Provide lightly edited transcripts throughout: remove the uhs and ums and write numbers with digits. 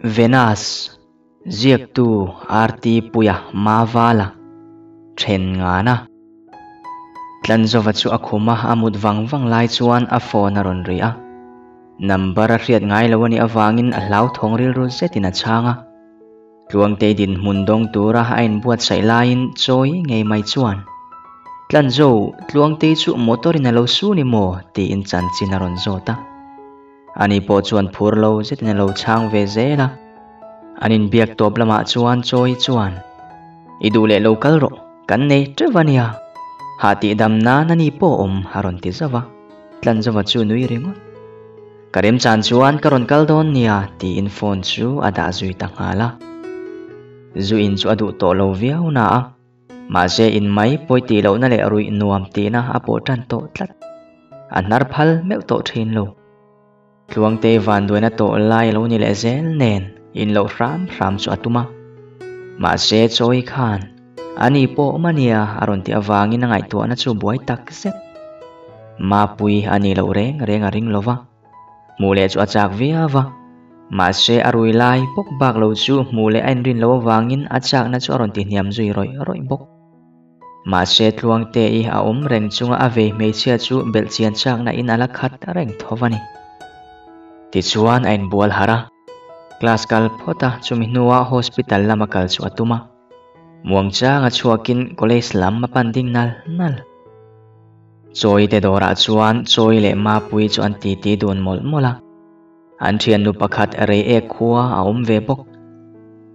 Venus, Ziaktu RT Puia Mavala, Then Ngana. Tlanzova chu a khuma a mut vang vang lai chuan a phone a rawn ri a. Number a hriat ngai lo a nih avangin a hlauthawng rilru zetin a chhang a. Tluangtei dinhmun dawng tura a inbuatsaih laiin chawi ngei mai chuan, Tlanzo, Tluangtei chu motor in a lo su ni maw? tiin chanchin a rawn zawt a. Ani pawh chuan phur lo zetin a lo chhang ve zel a. An inbiak tawp lamah chuan chawi chuan, I duh leh lo kal rawh, kan nei teuh a nia. Hah tihdam nan ani pawh awm a rawn ti zauh a. Tlanzova chu nui ringawt. Ka remchan chuan ka rawn kal dawn nia tiin phone chu a dah zui ta nghal a. Zu in chu a duh tawh lo viau na a, mahse in mai pawi tih lohna leh ruih nuam tihna a pawh tan tawh tlat. A hnar phal meuh tawh thin lo. Tluangtei vanduaina tawh lai a lo ni leh zel nen in loh hram hram chu a tum a. Mahse chawi khan Ani pawh awm ania a rawn tih avangin a ngaihtuahna chu buai tak zet. Mapui a nih loh reng reng a ring lo va, hmuh leh chu a chak viau va. Mahse a rui lai bawk bak lo chu hmuh leh a inrin loh avangin a chakna chu a rawn tihniam zui rawih rawih bawk. Mahse Tluangte-i a awm reng chunga a vei hmeichhia chu belhchian chakna in a la khat reng tho a ni. Tichuan a inbual harh a, class kal phawt a, chumi hnuah hospital lama kal chu a tum a. Muangchanga chhuakin college lam a pan ding nal nal. Chawi te dawrah chuan Chawi leh Mapui chu an titi dun mawlh mawlh a. An thiannu pakhat Reiek khua a awm ve bawk.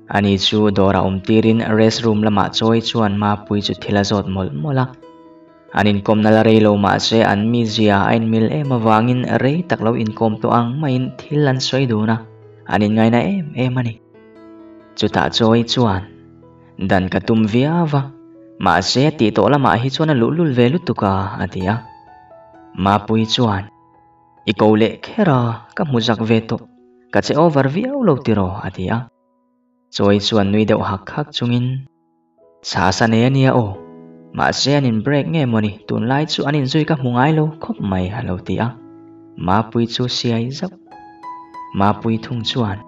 Ani chu dawrah awm tirin rest room lamah Chawi chuan Mapui chu thil a zawt mawlh mawlh a. An inkawmna la rei lo mahse an mizia a inmil em avangin rei tak lo inkawm tawh ang maiin thil an sawi dun a, an inngaina em em a ni. Chutah chawi chuan dan ka tum viau va, mahse tih tawh lamah hi chuan a luhlul ve lutuk a, a ti a. Mapui chuan, I ko leh kher a, ka hmu zak ve tawh, ka che over viau lo tiraw, a ti a. Chawi chuan nui deuh hak hak chungin, Chhasa nei a nia aw, mahse an in break nge mawni, tunlai chu an inzui ka hmu ngai lo khawp mai, a lo ti a. Mapui chu siai zauh. Mapui thung chuan,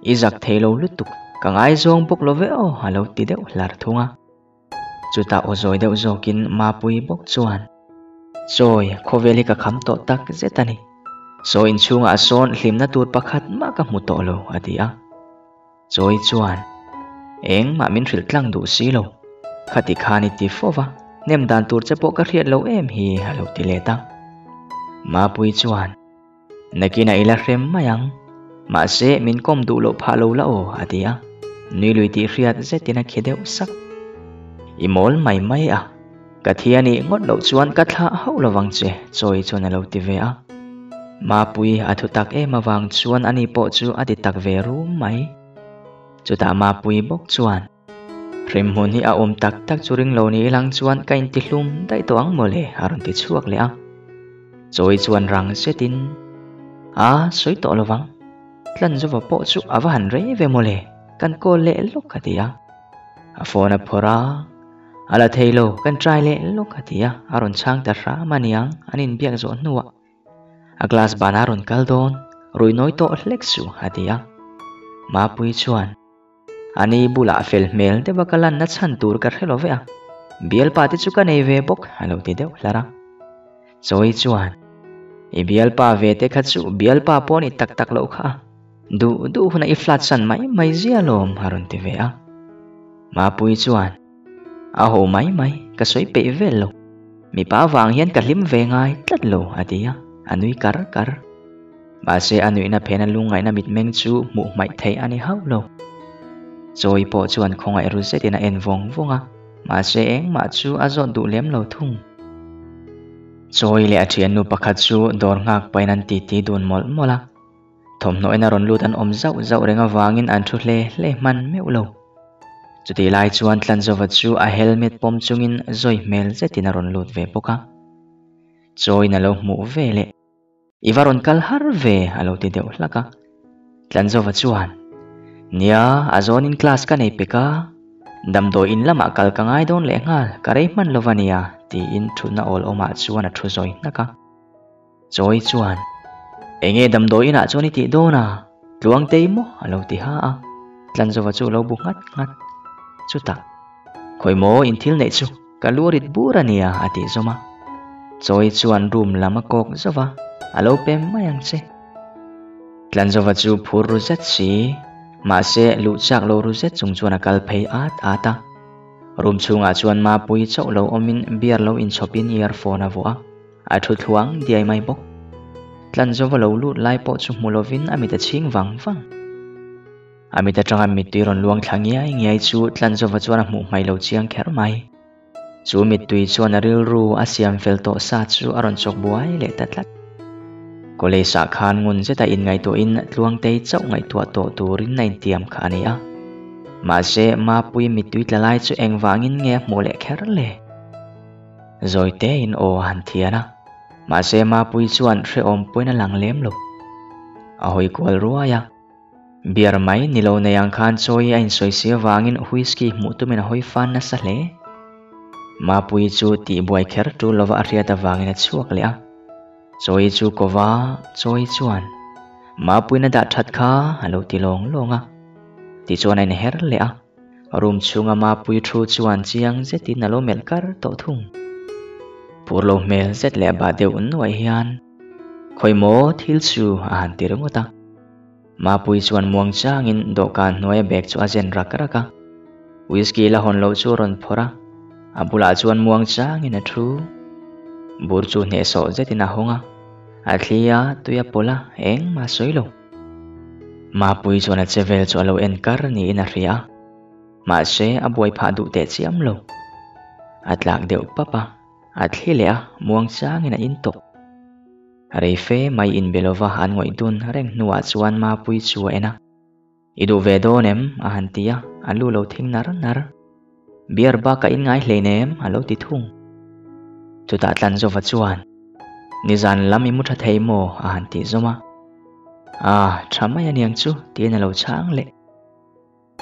I zak thei lo lutuk, ka ngaizawng bawk lo ve aw, a lo ti deuh hlar thung a. Chutah aw zawi deuh zawkin Mapui bawk chuan, Chawi, khawvel hi ka kham tawh tak zet a ni. Saw inchhungah sawn hlimna tur pakhat mah ka hmu tawh lo, a ti a. Chawi chuan, Engmah min hrilh tlang duh si lo. Khati khan i ti fo va, hnem dan tur che pawh ka hriat lo em hi, a lo ti let a. Mapui chuan, Nakinah i la hrem mai ang. Mahse, min kawm duh loh phah lo la aw, a ti a. Nui lui tih hriat zetin a khi deuh sak. I mawl mai mai a. Ka thi a nih ngawt loh chuan ka thlah hauh lovang che, Chawi chuan a lo ti ve a. Mapui a thu tak em avang chuan ani pawh chu a ti tak ve rum mai. Chutah Mapui bawk chuan, Hremhmun hi a awm tak tak chu ring lo ni ilang chuan ka intihlum daih tawh ang mawle, a rawn ti chhuak leh a. Chawi chuan rang zetin, A sawi tawh lovang, Tlanzova pawh chu a va han rei ve mawle, kan call leh lawk a ti a. A phone a phawrh a, A la thei lo, kan try leh lawk a ti a, a rawn chhang ta hram a niang, an inbiak zawh hnuah a class banah a rawn kal dawn, rui nawi tawh hlek suh a ti a. Mapui chuan, Ani bulah fel hmel deuha ka lanna chhan tur ka hre lo ve a, bialpa te chu ka nei ve bawk a lo ti deuh hlar a. Chawi chuan, I bialpa ve te kha chu bialpa pawh ni tak tak loh kha a, duh duh hunah i flat san mai mai zia lawm a rawn ti ve a. Mapui chuan, A ho mai mai, ka sawi peih vel lo. Mipa vang hian ka hlim ve ngai tlat lo a ti a, a nui kar kar. Mahse a nuihna phena lungngaihna mitmeng chu hmuh hmaih theih a ni hauh lo. Chawi pawh chuan khawngaih ru zetin a en vawng vawng a, mahse engmah chu a zawt duh lem lo thung. Chawi leh a thiannu pakhat chu dawr nghak pahin an titi dun mawlh mawlh a. Thawmhnaw ina rawn lut an awm zauh zauh reng avangin an thu hle hle hman meuh lo. Chutih lai chuan Tlanzova chu a helmet pawm chungin zawi hmel zetin a rawn lut ve bawk a. Chawiin a lo hmuh ve leh. I va rawn kal har ve a lo ti deuh hlak a. Tlanzova chuan, Nia, a zawnin class ka nei pek a, damdawi in lamah kal ka ngai dawn leh nghal, ka rei hman lo va nia, tiin thutna awl awmah chuan a thu zawi hnak a. Chawi chuan, Enge damdawi inah chuan i tih dawn a? Tluangtei maw? a lo ti ha a, Tlanzova chu a lo bu nghat nghat. Chutah, Khawi maw in thil neih chu ka lu a rit bur a nia a tih zawm a. Chawi chuan room lam a kawk zauh a, a lo pem mai ang che. Tlanzova chu phur ru zet si, mahse luh chak lo ru zet chung chuan a kal phei at at a. Room chhungah chuan Mapuii chauh lo awmin beer lo inchhawpin earphone a vuah a. A thu thluang diai mai bawk. Tlanzova lo lut lai pawh chu hmu lovin a mit a chhing vang vang. A mit atanga mittui rawn luang thla ngiai ngiai chu Tlanzova chuan a hmuh hmai lo chiang kher mai. Chu mittui chuan a rilru a siam fel tawh sa chu a rawn chawk buai leh ta tlat. College ah khan ngun zeta inngaihtuahin Tluangtei chauh ngaihtuah tawh turin a intiam kha a ni a. Mahse, Mapuii mittui tla lai chu engvangin nge a hmuh leh kher le? Zawi tein aw a han thian a, mahse Mapuii chuan hrehawm pawhin a lang lem lo. A hawi kual ruai a, beer mai ni lo nei ang khan chawi a insawi si avangin whisky hmuh tumin a hawi fan nasa hle. Mapuii chu tihbuai kher tul lova a hriat avangin a chhuak leh a, chawi chu kova chawi chuan Mapuiin a dah that kha a lo ti lawng lawng a, tichuan a inher leh a. Room chhunga Mapuii thu chuan chiang zetin a lo melh kar tawh thung. Phur lo hmel zet leh bah deuh nuaih hian khawi maw thil chu a han ti ringawt a. Mapuii chuan muang changin dawhkan hnuaia bag chu a zen rak rak a. Whisky la hawn loh chu a rawn phawrh a, a bulah chuan muang changin a thu. Bur chu hnehsawh zetin a hawng a, a thli a, tui a pawlh a, engmah a sawi lo. Mapuii chuan a che vel chu a lo en kar niin a hria a, mahse a buai phah duh teh chiam lo. A tlak deuh pap a, a thli leh a, muang changin a in tawh. Rei fe mai inbe lova an ngawih dun reng hnuah chuan Mapuii chu a en a, I duh ve dawn em? a han ti a, a lu lo thing nar nar. Beer bak a inngai hleinem a lo ti thung. Chutah Tlanzova chuan, Nizan lam i mu tha thei maw? a han tih zawm a. Ah, tha mai aniang chu, tiin a lo chhang leh.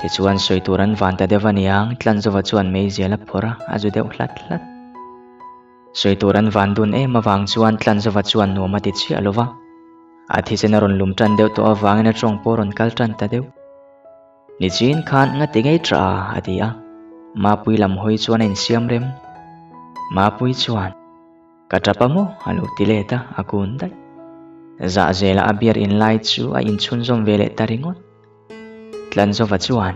Tichuan sawi tur an van ta deuh aniang, Tlanzova chuan meizial a phawrh a, a zu deuh hlat hlat. Sawi tur an van dun em avang chuan Tlanzova chuan nuam a ti chiah lo va. A thisen a rawn lum tan deuh tawh avangin a tawng pawh a rawn kal tan ta deuh. Nichin khan nga ti ngei tah a, a ti a. Mapuii lam hawi chuan a insiam rem. Mapuii chuan, Ka tap a maw? a lo ti let a, a kun daih. Zahzela a beer in lai chu a inchhunzawm ve leh ta ringawt. Tlanzova chuan,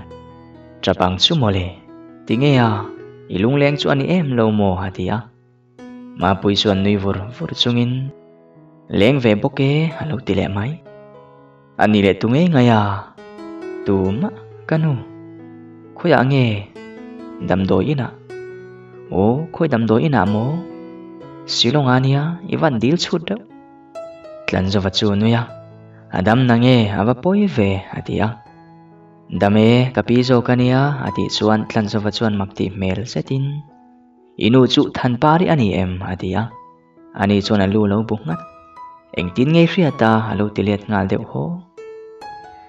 Tap ang chu mawle, ti nge a, i lungleng chu a ni em lo maw? a ti a. Mapuii chuan nui vur vur chungin, Leng ve bawk e, a lo ti leh mai. A ni leh tu ngei ngai a, tumah ka nu. Khawiah nge? Damdawi inah. Aw, khawi damdawi inah maw? Shillong a nia, i van dil chhut deuh. Tlanzova chu a nui a, A dam na nge, a va pawi ve, a ti a. Dam e, ka pi zawk a nia, a tih chuan Tlanzova chuan mak tih hmel zetin, I nu chu Thanpari a ni em? a ti a. Ani chuan a lu lo bu nghat. Engtin ngei hriat a, a lo ti let nghal deuh haw.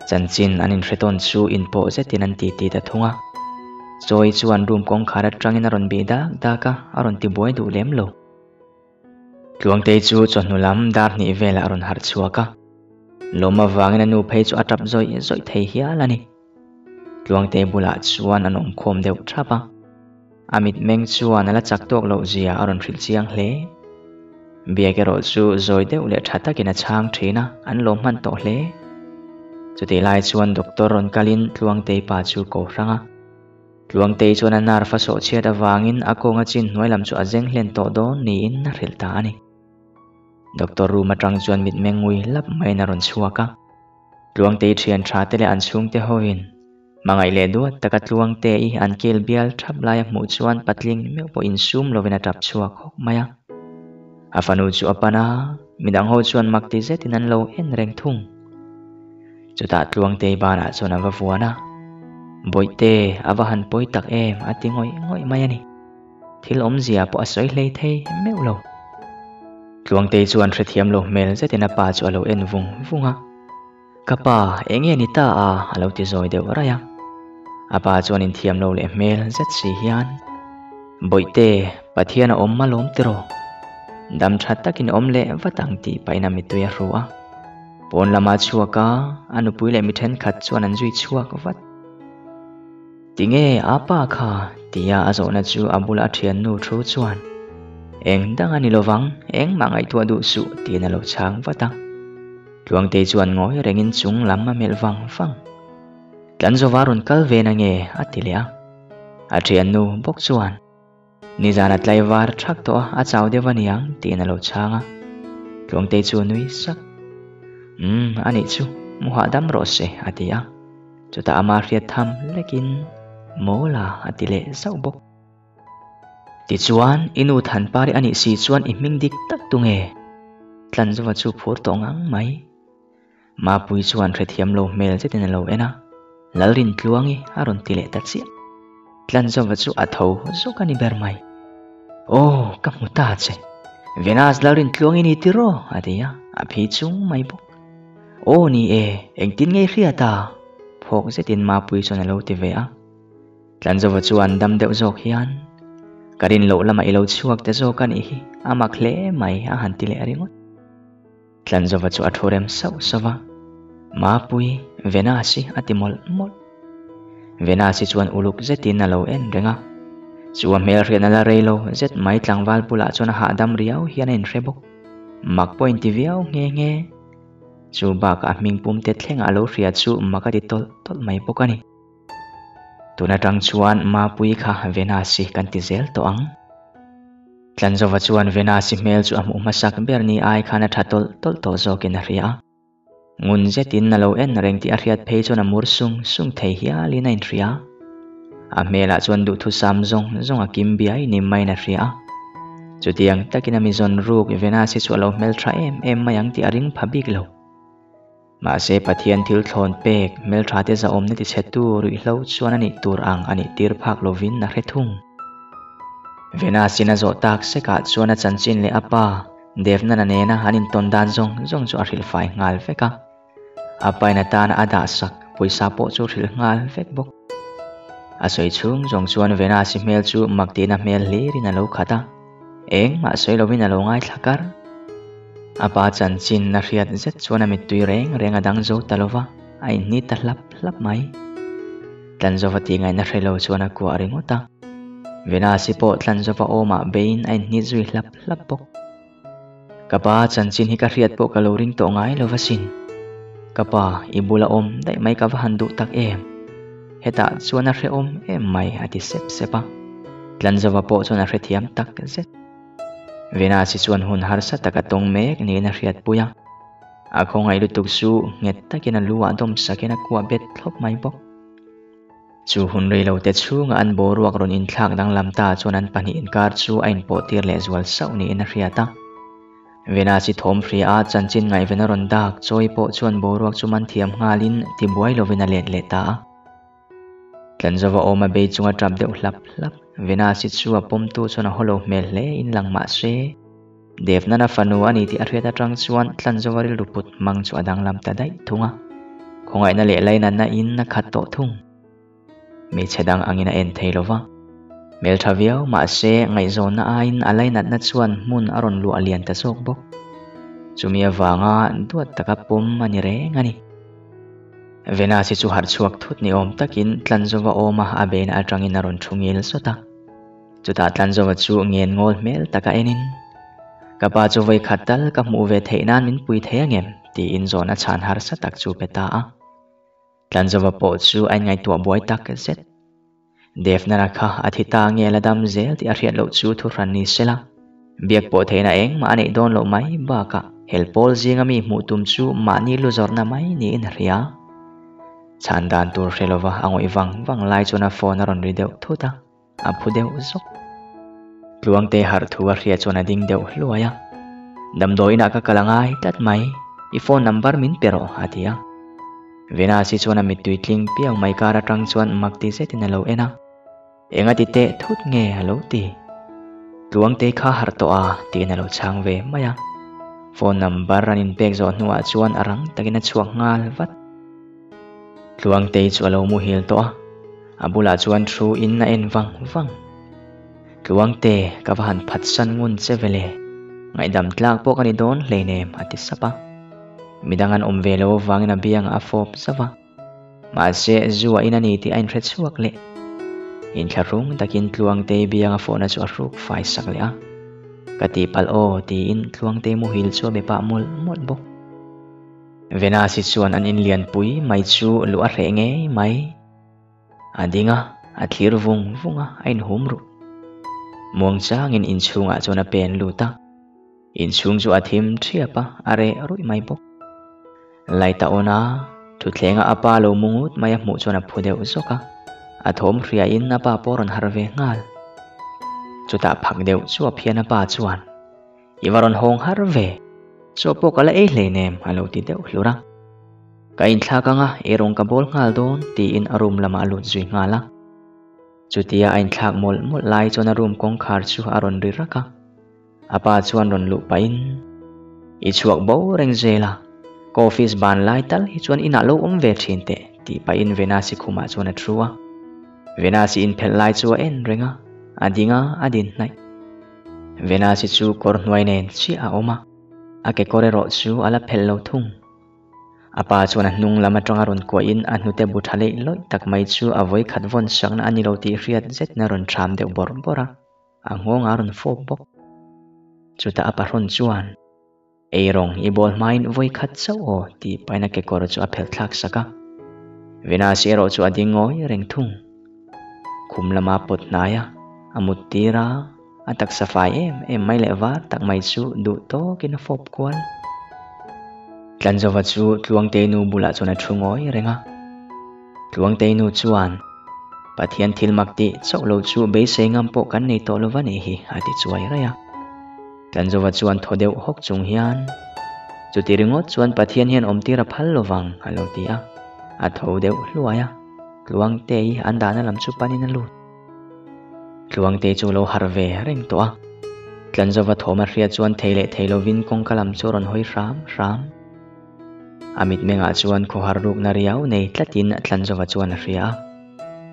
Chanchin an inhre tawn chu inpawh zetin an titi ta thung a. Chawi chuan room kawngkhar atangin a rawn bih dak dak a, a rawn ti buai duh lem lo. Tluangtei chu chawhnu lam dar hnih velah a rawn harh chhuak a. Lawm avangin a nu phei chu a tap zawih zawih thei hial a ni. Tluangtei bulah chuan an awm khawm deuh thap a. A mitmeng chuan a la chak tawk loh zia a rawn hrilh chiang hle. Biak erawh chu zawi deuh leh tha takin a chhang thin a, an lawm hman tawh hle. Chutih lai chuan doctor rawn kalin Tluangtei pa chu ko hrang a. Tluangtei chuan a nerve a sawh chhiat avangin a kawnga chin hnuai lam chu a zeng hlen tawh dawn niin a hrilh ta a ni. Doctor room atang chuan mitmeng ngui lap maiin a rawn chhuak a. Tluangtei thian tha te leh an chhungte hoin hmangaih leh duat taka Tluangte i an kel bial thap laia hmuh chuan patling meuh pawh insum lovin a tap chhuak hawk mai a. A fanu chu a pan a, midang ho chuan mak ti zetin an lo en reng thung. Chutah Tluangtei banah chuan a va vuan a, Bawihte, a va han pawi tak em a ti ngawih ngawih mai a ni. Thil awmzia pawh a sawi hlei thei meuh lo. Tluangtei chuan hrethiam lo hmel zetin a pa chu a lo en vung vung a. Ka pa, eng nge ni ta a? a lo ti zawi deuh raih a. A pa chuan inthiam lo leh hmel zet si hian, Bawihte, Pathian a awm alawm tiraw? Dam tha takin awm leh vat ang tih pahin a mittui a hru a. Pawn lama chhuak a, a nupui leh mi thenkhat chuan an zui chhuak vat. Tinge a pa kha? tia a zawhna chu a bula a thiannu thu chuan, Eng dang a ni lovang, engmah ngaihtuah duh suh, tiin a lo chhang vat a. Tluangtei chuan ngawi rengin chung lam a melh vang vang. Tlanzova rawn kal ve na nge? a ti leh a. A thiannu bawk chuan, Nizan a tlaivar thak tawh a, a chau deuh a niang, tiin a lo chhang a. Tluangtei chu a nui sak. Umm, a nih chu, mu hahdam rawh se, a ti a. Chutah ama hriat tham lekin, Mawla, a ti leh zauh bawk. Tichuan, i nu Thanpari a nih si chuan i hming dik tak tu nge? Tlanzova chu phur tawh ngang mai. Mapui chuan hrethiam lo hmel zetin a lo en a, Lalrintluangi a rawn ti leh ta chiah. Tlanzova chu a tho zawk a ni ber mai. Aw, ka hmu ta che. Venus Lalrintluangi ni tiraw? a ti a, a phi chung mai bawk. Aw ni e, engtin nge i hriat a? Phawk zetin Mapui chuan a lo ti ve a. Tlanzova chuan dam deuh zawk hian, Ka rin loh lamah i lo chhuak ta zawk a nih hi, a mak hle mai a han ti leh ringawt. Tlanzova chu a thu rem sauh sauh va, Mapui, Venus-i a ti mawlh mawlh. Venus-i chuan uluk zetin a lo en reng a. Chu a hmel hriatna la rei lo zet mai tlangval bulah chuan a hahdam riau hian a inhre bawk. Mak pawh inti viau nghe nghe. Chu bakah a hming pum te thlengah a lo hria chu mak a ti tawlh tawlh mai bawk a ni. Tun atang chuan Mapui kha Venus-i kan ti zel tawh ang. Tlanzova chuan Venus-i hmel chu a hmuh hmasak ber ni ai khan a tha tawlh tawlh tawh zawkin a hria a. Ngun zetin a lo en reng tih a hriat phei chuan a mur sung sung thei hialin a inhria a. A hmelah chuan duhthusam zawng zawng a kim biai ni maiin a hria a. Chutiang takin a mizawn ruk Venus-i chu a lo hmel tha em em mai ang tih a ring pha bik lo. Mahse Pathian thil thlawn pek hmelthate zahawmna tichhetu ruihhlo chuan a nih tur ang a nih tir phak lovin a hre thung. Venus-in a zawh tak sekah chuan a chanchin leh a pa, Devnana nena an intawn dan zawng zawng chu a hrilhfai nghal vek a. A pain atana a dahsak pawisa pawh chu hrilh nghal vek bawk. A sawi chhung zawng chuan Venus-i hmel chu mak tihna hmel hlirin a lo khat a. Engmah sawi lovin a lo ngaithla kar. A pa chanchin a hriat zet chuan a mittui reng reng a dang zo ta lova, a inhni ta hlap hlap mai. Tlanzova tih ngaihna hre lo chuan a kuah ringawt a. Venus-i pawh Tlanzova awmah beiin a inhni zui hlap hlap bawk. Ka pa chanchin hi ka hriat pawh ka lo ring tawh ngai lo asin. Ka pa, i bula awm daih mai ka va han duh tak em? Hetah chuan a hrehawm em mai a ti sep sep a. Tlanzova pawh chuan a hrethiam tak zet. Venus-i chuan hun harsa tak a tawng mek niin a hriatpui a. A khawngaih lutuk chu nghet takin a lu ah dawm sakin a kuah bet thlawp mai bawk. Chu hun rei lo te chhunga an boruak rawn inthlak danglam ta chuan an pahnih inkar chu a inpawh tir leh zual sauh niin a hriat a. Venus-i thawm hria a chanchin ngaihven a rawn dak chawi pawh chuan boruak chu man thiam nghalin tibuai lovin a let leh ta a. Tlanzova awm a bei chunga tap deuh hlap hlap Venus-i chu a pawmtu chuan a haw lo hmel hle in lang mah se, Devnana fanu a ni tih a hriat atang chuan Tlanzova rilru put hmang chu a danglam ta daih thung a, khawngaihna leh lainatna in a khat tawh thung. Hmeichhe dang angin a en thei lo va, hmeltha viau mahse ngaihzawnna aiin a lainatna chuan hmun a rawn luah lian ta zawk bawk. Chumi avanga duat taka pawm a ni reng a ni. Venus-i chu harh chhuak thut ni awm takin Tlanzova awma a beina atangin a rawn thu ngil sawt a. Chutah Tlanzova chu ngen ngawl hmel taka enin, Ka pa chu vawi khat tal ka hmuh ve theih nan min pui thei angem? tiin zawhna chhan harsa tak chu pe ta a. Tlanzova pawh chu a inngaihtuah buai tak zet. Devnara kha a thi ta nge la dam zel tih a hriat loh chu thu hran ni sela, biak pawh theihna engmah a neih dawn loh mai bakah helpawl zinga mi hmuh tum chu mahni lu zawrhna mai niin a hria. Chhan dan tur hre lova a ngawih vang vang lai chuan a phone a rawn ri deuh thut a. A phu deuh zawk. Tluangte harh thu a hria chuan a ding deuh hluai a. Damdawiinah ka kal a ngai tlat mai, i phone number min pe rawh a ti a. Venus-i chuan a mittui tling piau mai kar atang chuan mak ti zetin a lo en a. Enga ti teh thut nge a lo ti. Tluangte kha harh tawh a tiin a lo chhang ve mai a. Phone number an inpek zawh hnuah chuan a rang takin a chhuak nghal vat. Tluangtei chu a lo muhil tawh a, a bulah chuan thu in a en vang vang. Tluangte, ka va han phatsan ngun che vele, ngaihdam tlak pawh ka ni dawn hleinem a ti sap a. Midang an awm ve lo avangin a biangah a fawp zauh a. Mahse, zu a in a ni tih a inhre chhuak leh. Inthlahrung takin Tluangtei bianga fawhna chu a hruk fai sak leh a. Ka tihpalh aw tiin Tluangtei muhil chu a be pah mawlh mawlh bawk. Venus-i chuan an inlianpui mai chu luh a hreh ngei mai. A ding a, a thlir vung vung a, a inhum ruh. Muangchangin inchhungah chuan a pen lut a. Inchhung chu a thim thiap a, a reh ruih mai bawk. Light a on a, thuthlenga a pa lo mu ngut mai a hmuh chuan a phu deuh zawk a. A thawm hriain a pa pawh a rawn harh ve nghal. Chutah phak deuh chuap hian a pa chuan, I va rawn hawng har ve, chaw pawh ka la ei hleinem a lo ti deuh hlur a. Ka inthlak anga ei rawng ka bawl nghal dawn tiin a room lamah a lut zui nghal a. Chutia a inthlak mawlh mawlh lai chuan a room kawngkhar chu a rawn ri rak a. A pa chuan rawn luh pahin, I chhuak bo reng zel a, ka office ban lai tal hi chuan inah lo awm ve thin teh tih pahin Venus-i khumah chuan a thu a. Venus-i inphelh lai chu a en reng a, a ding a, a din hnaih. Venus-i chu kawr hnuai nen chiah a awm a, a kekawr erawh chu a la phelh lo thung. A pa chuan a hnung lam atanga rawn kuahin a hnute bu tha leih lawih tak mai chu a vawi khat vawn sakna a ni lo tih hriat zetin a rawn ṭham deuh bawrh bawrh a, a nghawng a rawn fawp bawk. Chutah a pahrawn chuan, Ei rawng i bawl hmain vawi khat chauh aw tih pahin a kekawr chu a phelh thlak sak a. Venus erawh chu a ding ngawi reng thung. Khum lama pawt hnai a, a mut tir a, a taksa fai em em mai leh var tak mai chu duh tawkin a fawp kual. Tlanzova chu Tluangtei nu bulah chuan a thu ngawi reng a. Tluangtei nu chuan, Pathian thil mak tih chauh lo chu beisei ngam pawh kan nei tawh lo va nih hi, a ti chuai raih a. Tlanzova chuan thaw deuh hawk chung hian, Chuti ringawt chuan Pathian hian awmtir a phal lo vang, a lo ti a. A tho deuh hluai a, Tluangtei an dahna lam chu panin a lut. Tluangtei chu lo harh ve reng tawh a. Tlanzova thawm a hriat chuan thei leh thei lovin kawngka lam chu a rawn hawi hram hram. A mitmengah chuan khawhar rukna riau nei tlatin Tlanzova chuan a hria a.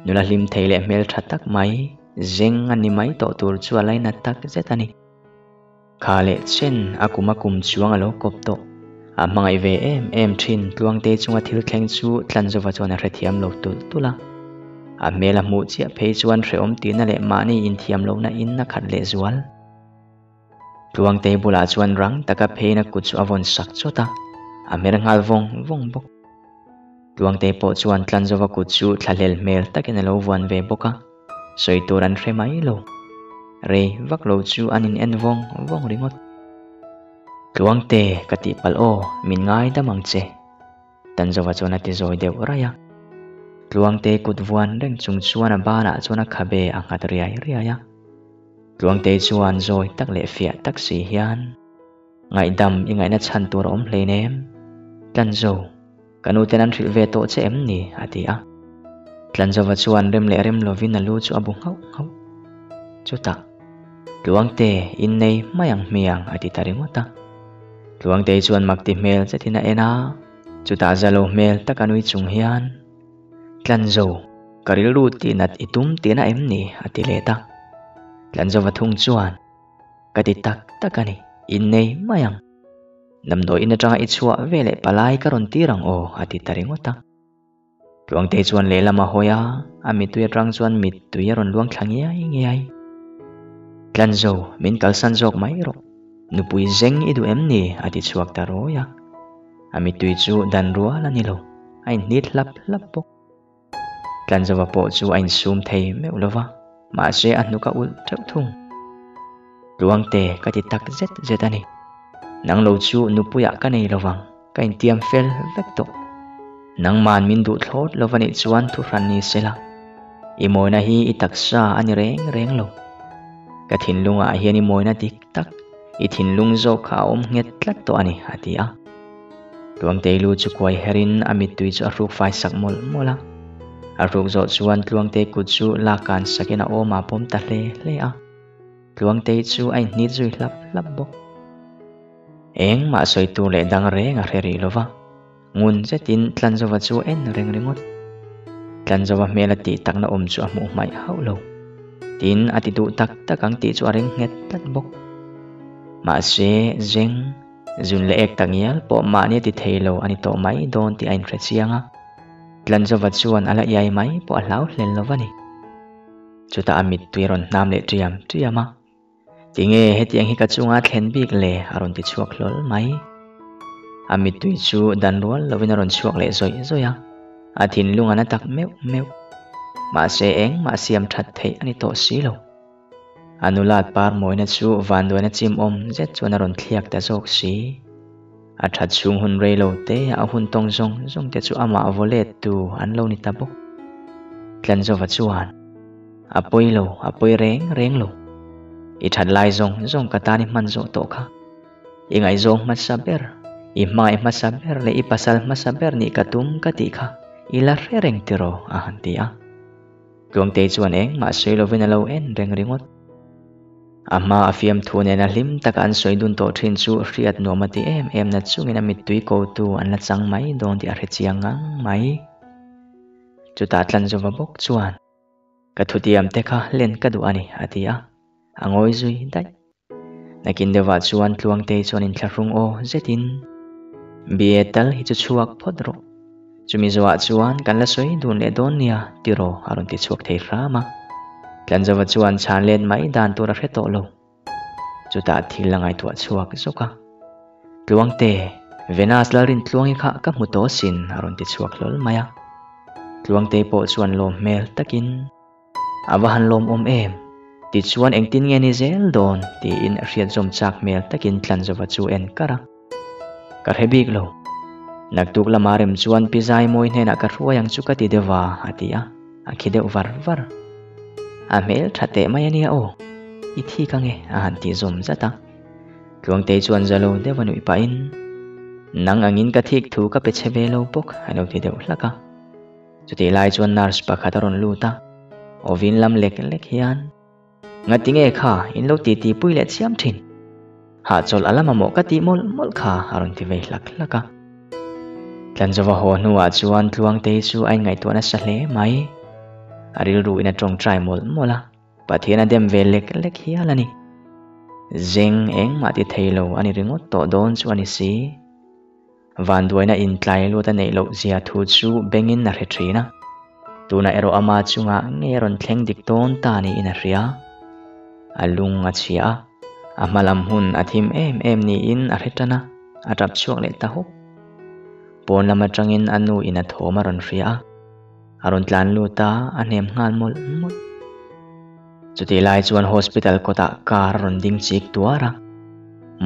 Nula hlim thei leh hmel tha tak mai, zeng a ni mai tawh tur chu a lainat tak zet a ni. Kha leh chen a kum a kum chuang a lo kawp tawh. A hmangaih ve em em thin Tluangte chunga thil thleng chu Tlanzova chuan a hrethiam lo tulh tulh a. A hmel a hmuh chiah phei chuan hrehawm tihna leh mahni inthiam lohna in a khat leh zual. Tluangte bulah chuan rang taka pheina kut chu a vawn sak chawt a, a hmer nghal vawng vawng bawk. Tluangte pawh chuan Tlanzova kut chu thlahlel hmel takin a lo vuan ve bawk a. Sawi tur an hre mai lo. Rei vak lo chu an in en vawng vawng ringawt. Tluangte ka tih palh aw, min ngai dam ang che. Tanzova chuan a ti zawi deuh raih a. Tluangte kut vuan reng chung chuan a banah chuan a khabe a nghat riai riai a. Tluangte chuan zawi tak leh fiah tak si hian, Ngaihdam i ngaihna chhan tur a awm hleinem. Tlanzo. Ka nu ten an hrilh ve tawh che em ni? a ti a. Tlanzova chuan rem leh rem lovin a lu chu a bu nghauh nghauh. Chutah, Tluangte, innei mai ang hmiang a ti ta ringawt a. Tluangtei chuan mak ti hmel zetin a en a, chutah zalo hmel taka nui chung hian, Tlanzo, ka rilru tihnat i tum tihna em ni? a ti let a. Tlanzova thung chuan, Ka ti tak tak a ni, innei mai ang. Damdawiin atanga i chhuah ve leh palai ka rawn tir ang aw, a ti ta ringawt a. Tluangtei chuan lehlam a hawi a, a mittui atang chuan mittui a rawn luang thla ngiai ngiai. Tlanzo, min kalsan zawk mai rawh. Nupui zeng i duh em ni? a ti chhuak ta rawi a. A mittui chu dan rual a ni lo, a inhnit hlap hlap bawk. Tlanzova pawh chu a insum thei meuh lo va, mahse a hnuk a ulh teuh thung. Tluangte ka ti tak zet zet a ni. Nang lo chu nupuiah ka nei lo vang, ka intiam fel vek tawh. Nangman min duh thlawt lo va nih chuan thu hran ni sela, i mawina hi i taksa a ni reng reng lo. Ka thinlungah hian i mawina dik tak, i thinlung zawk kha a awm nghet tlat tawh a ni, a ti a. Tluangtei lu chu kuai herin a mittui chu a hruk fai sak mawlh mawlh a. A hruk zawh chuan Tluangtei kut chu lak kan sakin a awmah pawm ta hle hle a. Tluangtei chu a inhnit zui hlap hlap bawk. Engmah sawi tur leh dang reng a hre rih lo va, ngun zetin Tlanzova chu a en reng ringawt. Tlanzova hmel a tih takna awm chu a hmuh hmaih hauh lo. Tin, a ti duh tak tak ang tih chu a ring nghet tlat bawk. Mahse, zeng. Zun leh ek takngial pawh mahni a ti thei lo a ni tawh mai dawn tih a inhre chiang a. Tlanzova chuan a la iai mai pawh a hlau hlel lo va ni. Chutah a mittui a rawn hnam leh ṭiam ṭiam a. Tinge hetiang hi ka chunga thlen bik le? a rawn ti chhuak hlawl mai. A mittui chu dan rual lovin a rawn chhuak leh zawih zawih a, a thinlung a na tak meuh meuh. Mahse engmah siam that theih a ni tawh si lo. A nulat par mawina chu vanduaina chim awm zet chuan a rawn thliak ta zawk si. A that chhung hun rei lo te a hun tawng zawng zawng te chu amah vaw let tu an lo ni ta bawk. Tlanzova chuan. A pawi lo, a pawi reng reng lo. I that lai zawng zawng ka tan i hman zawh tawh kha. I ngaihzawng hmasa ber, i hmangaih hmasa ber leh i pasal hmasa ber nih ka tum ka tih kha i la hre reng tiraw? a han ti a. Tluangtei chuan engmah sawi lovin a lo en reng ringawt. A hma a fiamthu nena hlim taka an sawi dun tawh thin chu hriat nuam a ti em em na chungin a mittui kotu an la chang mai dawn tih a hre chiang ngang mai. Chutah Tlanzova bawk chuan. Ka thutiam te kha len ka duh a ni, a ti a, a ngawi zui daih. Nakin deuhah chuan Tluangtei chuan inthlahrung aw zetin, Bia tal hi chu chhuak phawt rawh. Chumi zawhah chuan kan la sawi dun leh dawn nia, tiraw a rawn ti chhuak thei hram a. Tlanzova chuan chhan let mai dan tur a hre tawh lo. Chutah thil a ngaihtuah chhuak zawk a. Tluangte, Venus Lalrintluangi kha ka hmu tawh asin a rawn ti chhuak hlawl mai a. Tluangte pawh chuan lawm hmel takin, A va han lawmawm em? Tichuan engtin nge ni zel dawn? tiin a hriat zawm chak hmel takin Tlanzova chu en kar a. Ka hre bik lo. Naktuk lama rem chuan Pi Zaimawi hnenah ka hruai ang chu ka ti deuh a, a ti a, a khi deuh var var. A hmel tha teh mai a nia aw, i thik ange a han ti zawm zat a. Tluangtei chuan za lo deuh a nuih pahin, Nang angin ka thik thu ka pe chhe ve lo bawk a lo ti deuh hlak a. Chutih lai chuan nurse pakhat a rawn lut a, awin lam lek lek hian, Ngatinge kha in lo titi pui leh chiam thin? Hahchawlh a la mamawh ka tih mawlh mawlh kha a rawn ti vei hlak hlak a. Tlanzova haw hnuah chuan Tluangtei chu a inngaihtuah nasa hle mai. A rilru in a tawngtai mawlh mawlh a, Pathian a dem ve lek lek hial a ni. Zeng engmah ti thei lo a ni ringawt tawh dawn chu a ni si. Vanduaina intlai lut a neih loh zia thu chu bengin a hre thin a, tunah erawh ama chungah ngei a rawn thleng dik dawn ta niin a hria. A lung a chhia a, a hma lam hun a thim em em niin a hre tan a, a tap chhuak leh ta hawk. Pawn lam atangin a nu in a thawm a rawn hria a, a rawn tlan lut a, a hnem nghal mawlh mawlh. Chutih lai chuan hospital kawtah car a rawn ding chik tuar a,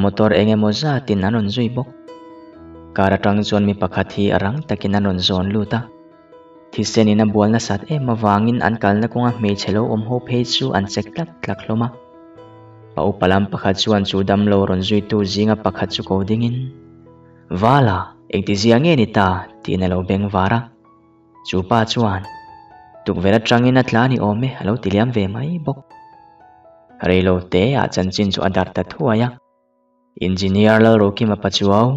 motor eng emaw zatin an rawn zui bawk. Car atang chuan mi pakhat hi a rang takin an rawn zawn lut a, thisen in a bual nasat em avangin an kalna kawnga hmeichhe lo awm ho phei chu an chek tlak tlak hlawm a. Pa upa lam pakhat chuan chu damlo rawn zuitu zinga pakhat chu ko dingin, Vala, engtizia nge ni ta? tiin a lo beng var a. Chu pa chuan, Tukverh atangin a tla ni awm e, a lo ti liam ve mai bawk. Reilo te ah chanchin chu a darh ta thuai a. Engineer Lalrokima Pachuau,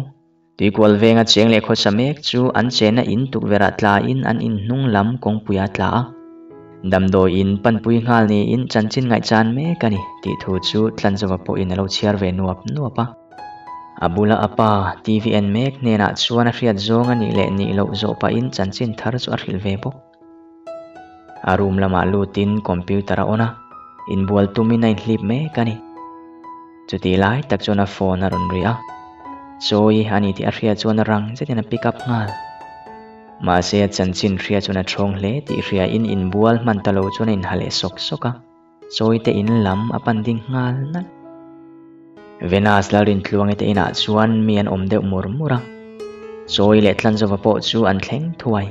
Tuikual venga cheng leh khawsa mek chu an chenna in tukverh ah tla in an in hnung lam kawngpui ah tla a. Damdawi in panpui nghal niin chanchin ngaihchan mek a ni tih thu chu Tlanzova pawhin a lo chhiar ve nuap nuap a. A bula a pa TV en mek hnenah chuan a hriat zawng a nih leh nih loh zawh pahin chanchin thar chu a hrilh ve bawk. A room lamah lutin computer a on a, inbual tumin a inhlip mek a ni. Chutih lai tak chuan a phone a rawn ri a, Chawi a ni tih a hriat chuan rang zetin a pick up nghal. Mahse a chanchin hria chuan a thawng hle tih hriain inbual hman ta lo chuan a inha leh sawk sawk a. Chawite in lam a pan ding nghal nalh. Venus Lalrintluangi te inah chuan mi an awm deuh mur mur a, Chawi leh Tlanzova pawh chu an thleng thuai.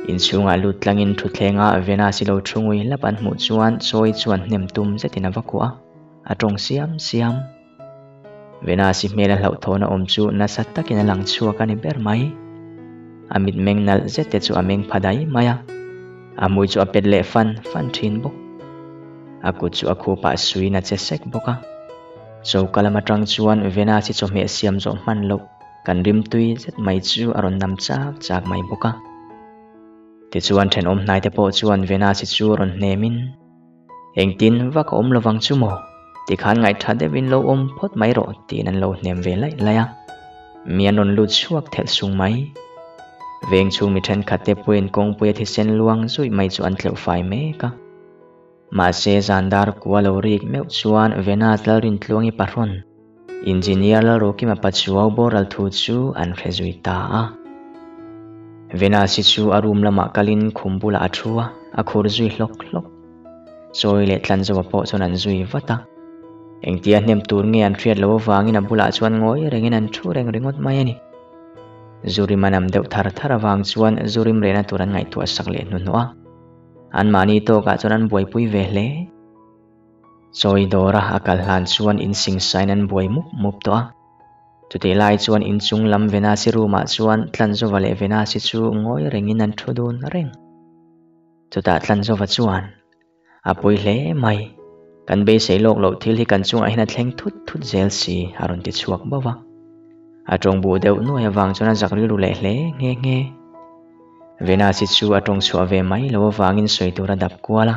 Inchhungah lut tlangin thutthlengah Venus-i lo thu ngui lap an hmuh chuan Chawi chuan hnem tum zetin a va kuah a, a tawng siam siam. Venus-i hmel a hlauhthawhna awm chu nasa takin a lang chhuak a ni ber mai. A mitmeng nalh zet te chu a meng pha dai mai a, a hmui chu a pet leh fan fan thin bawk. A kut chu a khupah suiin a che sek bawk a. Choka lam atang chuan Venus-i chawhmeh siam zawh hman loh kan rimtui zet mai chu a rawn nam chak chak mai bawk a. Tichuan thenawm hnaite pawh chuan Venus-i chu rawn hnemin, Engtin vak a awm lovang chu maw? Tikhan ngaihtha deuhin lo awm phawt mai rawh tiin an lo hnem ve laih laih a. Mi an rawn lut chhuak thelh sung mai. Veng chhung mi thenkhat te pawhin kawngpuia thisen luang zuih mai chu an tleuh fai mek a. Mahse zan dar kua lo rik meuh chuan Vena Lalrintluangi pahrawn, Engineer Lalrokima Pachuau boral thu chu an hre zui ta a. Venus-i chu a room lamah kalin khum bulah a thu a, a khur zui hlawk hlawk. Chawi leh Tlanzova pawh chuan an zui vat a. Engtia hnem tur nge an hriat loh avangin a bulah chuan ngawi rengin an thu reng ringawt mai a ni. Zurim a nam deuh thar thar avang chuan Zurim rehna tur an ngaihtuah sak leh hnuhnawh a. Anmahni tawkah chuan an buaipui ve hle. Chawi dawra a kal hlan chuan insingsain an buai mup mup tawh a. Chutih lai chuan inchung lam Venasi room-ah chuan Tlanzova leh Venasi chu ngawi rengin an thu dun reng. Chutah Tlanzova chuan, A pawi hle mai, kan beisei lawk loh thil hi kan chungah hian a thleng thut thut zel si, a rawn ti chhuak bauh a. A tawng buh deuh nuai avang chuan a zak rilru leh hle nghe nghe. Venasi chu a tawng chhuah ve mai lo avangin sawi tur a dap kual a.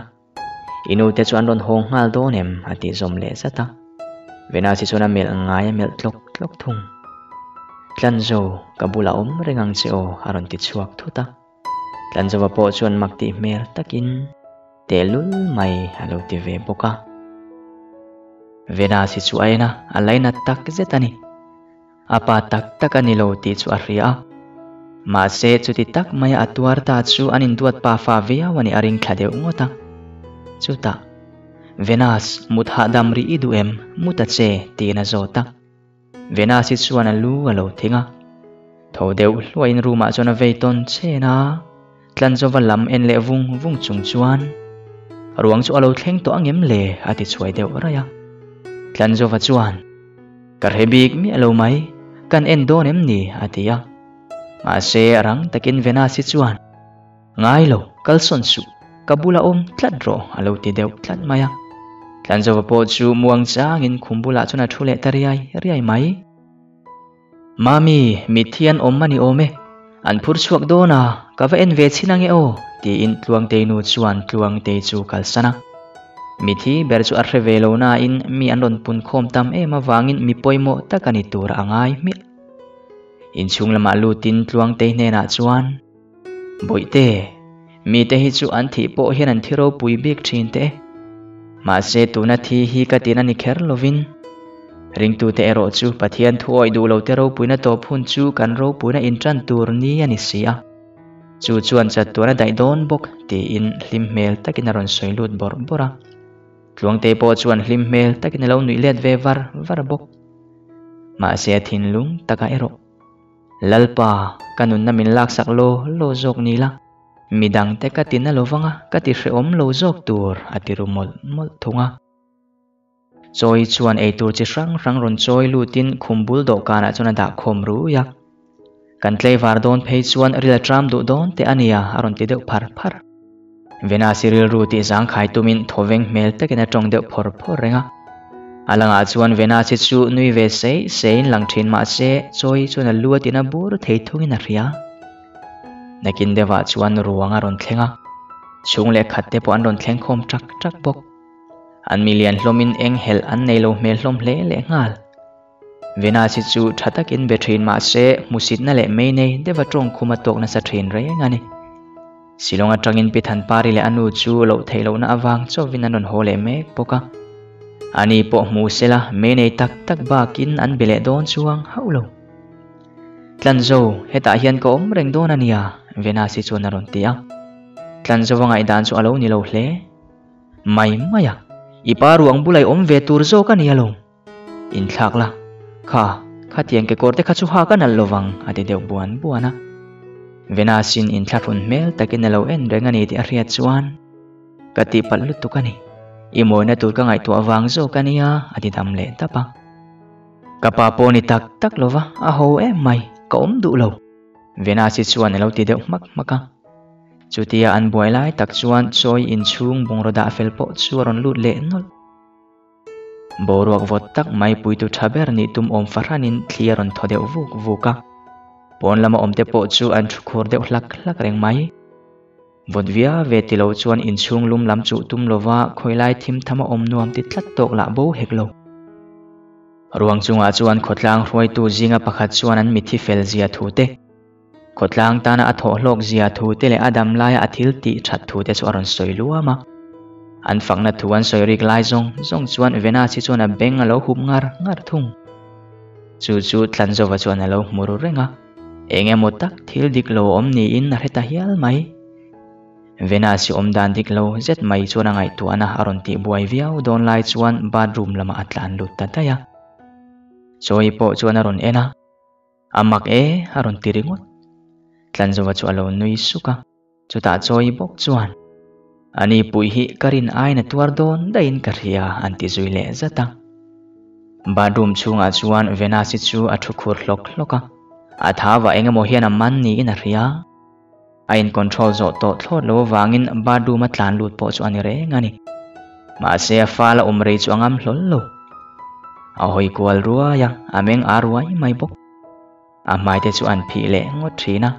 I nute chu an rawn hawng nghal dawn em? a tih zawm leh zat a. Venasi chuan a melh ngai a melh tlawk tlawk thung. Tlanzo, ka bulah awm reng ang che aw, a rawn ti chhuak thut a. Tlanzova pawh chuan mak tih hmel takin tehlul mai a lo ti ve bawk a. Venus hi chu a en a, a lainat tak zet a ni. A pa tak tak a ni lo tih chu a hria a. Mahse chuti tak maia a tuar ta chu an induat pafa viau a nih a ring thla deuh ngawt a. Chutah, Venus, mut hahdam rih i duh em? Mut a che, tiin a zawt a. Venus hi chuan a lu a lo thing a. Tho deuh hluaiin room ah chuan a vei tawn chen a, Tlanzova lam en leh vung vung chung chuan ruang chu a lo thleng tawh angem le a ti chhuai deuh raih a. Tlanzova chuan, Ka hre bik miah lo mai, kan en dawn em ni? a ti a. Mahse rang takin Venus hi chuan, Ngai lo, kal sawn suh, ka bula awm tlat rawh a lo ti deuh tlat mai a. Tlanzova pawh chu muang changin khum bulah chuan a thu leh ta riai riai mai. Mami, mitthi an awm a ni awm e, an phur chhuak dawn a, ka va en ve chhin ange aw, tiin Tluangtei nu chuan Tluangtei chu kalsan a. Mitthi ber chu a hre ve lo nain mi an rawn pun khawm tam em avangin mi pawimawh tak a ni tur a ngai hmiah. Inchhung lamah lutin Tluangtei hnenah chuan. Bawihte, mite hi chu an thih pawh hian an thi ropui bik thin teh. Mahse tuna thi hi ka tin a ni kher lovin. Ringtute erawh chu Pathian thu awih duh lote ropuina tawp hun chu kan ropuina intan tur ni a ni si a. Chu chuan chattuan a daih dawn bawk tiin hlim hmel takin a rawn sawi lut bawrh bawrh a. Tluangte pawh chuan hlim hmel takin a lo nuih let ve var var bawk. Mahse a thinlung takah erawh. Lalpa, ka nunna min laksak law law zawk ni la, midangte ka ti na lo vang a, ka ti hrehawm lo zawk tur, a ti ru mawlh mawlh thung a. Chawi chuan eitur chi hrang hrang rawn chawi lutin khum bul dawhkanah chuan a dah khawm rui a. Kan tleivar dawn phei chuan ril a tram duh dawn teh a nia, a rawn ti deuh phar phar. Venus-i rilru tih zangkhai tumin thawveng hmel takin a tawng deuh phawr phawr reng a. A langah chuan Venus-i chu nui ve sei seiin lang thin mah se Chawi chuan a lu a tina bur thei thungin a hria. Nakin deuhah chuan ruang a rawn thleng a, chhung leh khat te pawh an rawn thleng khawm ṭak ṭak bawk. An milian hlawmin eng helh an nei lo hmel hlawm hle lehnghal. Venus-i chu tha takin be thin mah se hmusitna leh mei nei deuha tawngkhum a tawk nasa thin reng a ni. Shillong atangin Pi Thanpari leh a nu chu loh theih lohna avang chauhin an rawn haw leh mek bawk a. Ani pawh hmu sela mei nei tak tak bakin an be leh dawn chuang hauh lo. Tlanzo, hetah hian ka awm reng dawn a nia, Venus-i chuan a rawn ti a. Tlanzova ngaihdan chu a lo ni lo hle. Mai mai a, i pa ruang bula i awm ve tur zawk a nia lo. Inthlak la, kha, khatiang kekawr te kha chu hak a nalh lovang, a ti deuh buan buan a. Venus-in inthlahrun hmel takin a lo en reng a ni tih a hriat chuan, Ka tihpalh lutuk a ni, i mawina tur ka ngaihtuah vang zawk a nia, a ti dam leh dap a. Ka pa pawh ni tak tak lova, a ho em mai, ka awm duh lo. Venus-i chuan a lo ti deuh hmak hmak a. Chutia an buai lai tak chuan chawi inchhung bungraw dah fel pawh chu a rawn lut leh nawlh. Boruak vawt tak mai puitu tha ber nih tum awm fahranin thli a rawn thaw deuh vuk vuk a. Pawn lama awmte pawh chu an thu khur deuh hlak hlak reng mai. Vawt viau ve ti lo chuan inchhung lum lam chuh tum lova khawilai thim tham a awm nuam ti tlat tawk lah bo hek lo. Ruang chungah chuan khawtlang hruaitu zinga pakhat chuan an mithi fel zia thu te, khawtlang tana a thawh hlawk zia thu te leh a dam laia a thil tih that thu te chu a rawn sawi luam a. An fakna thu an sawi rik lai zawng zawng chuan Venus-i chuan a beng a lo hup ngar ngar thung. Chu chu Tlanzova chuan a lo hmu ru reng a, eng emaw tak thil dik lo awm niin a hre ta hial mai. Venus-i awm dan dik lo zet mai chuan a ngaihtuahna a rawn tih buai viau dawn lai chuan bathroom lamah a tlan lut ta daih a. Chawi pawh chuan a rawn en a, A mak e a rawn ti ringawt. Tlanzova chu a lo nui suk a, chutah Chawi bawk chuan, Ani pui hi ka rin aiin a tuar dawn daihin ka hria an ti zui leh zat a. Bathroom chhungah chuan Venus-i chu a thu khur hlawk hlawk a, a thau ah engemaw hian a man niin a hria. A in control zawh tawh thlawt lo avangin bathroom a tlan lut pawh chu a ni reng a ni. Mahse a fal a awm rei chu a ngam hlawl lo. A hawi kual ruai a, a meng ar ruai mai bawk. A hmai te chu an phih leh ngawt thin a.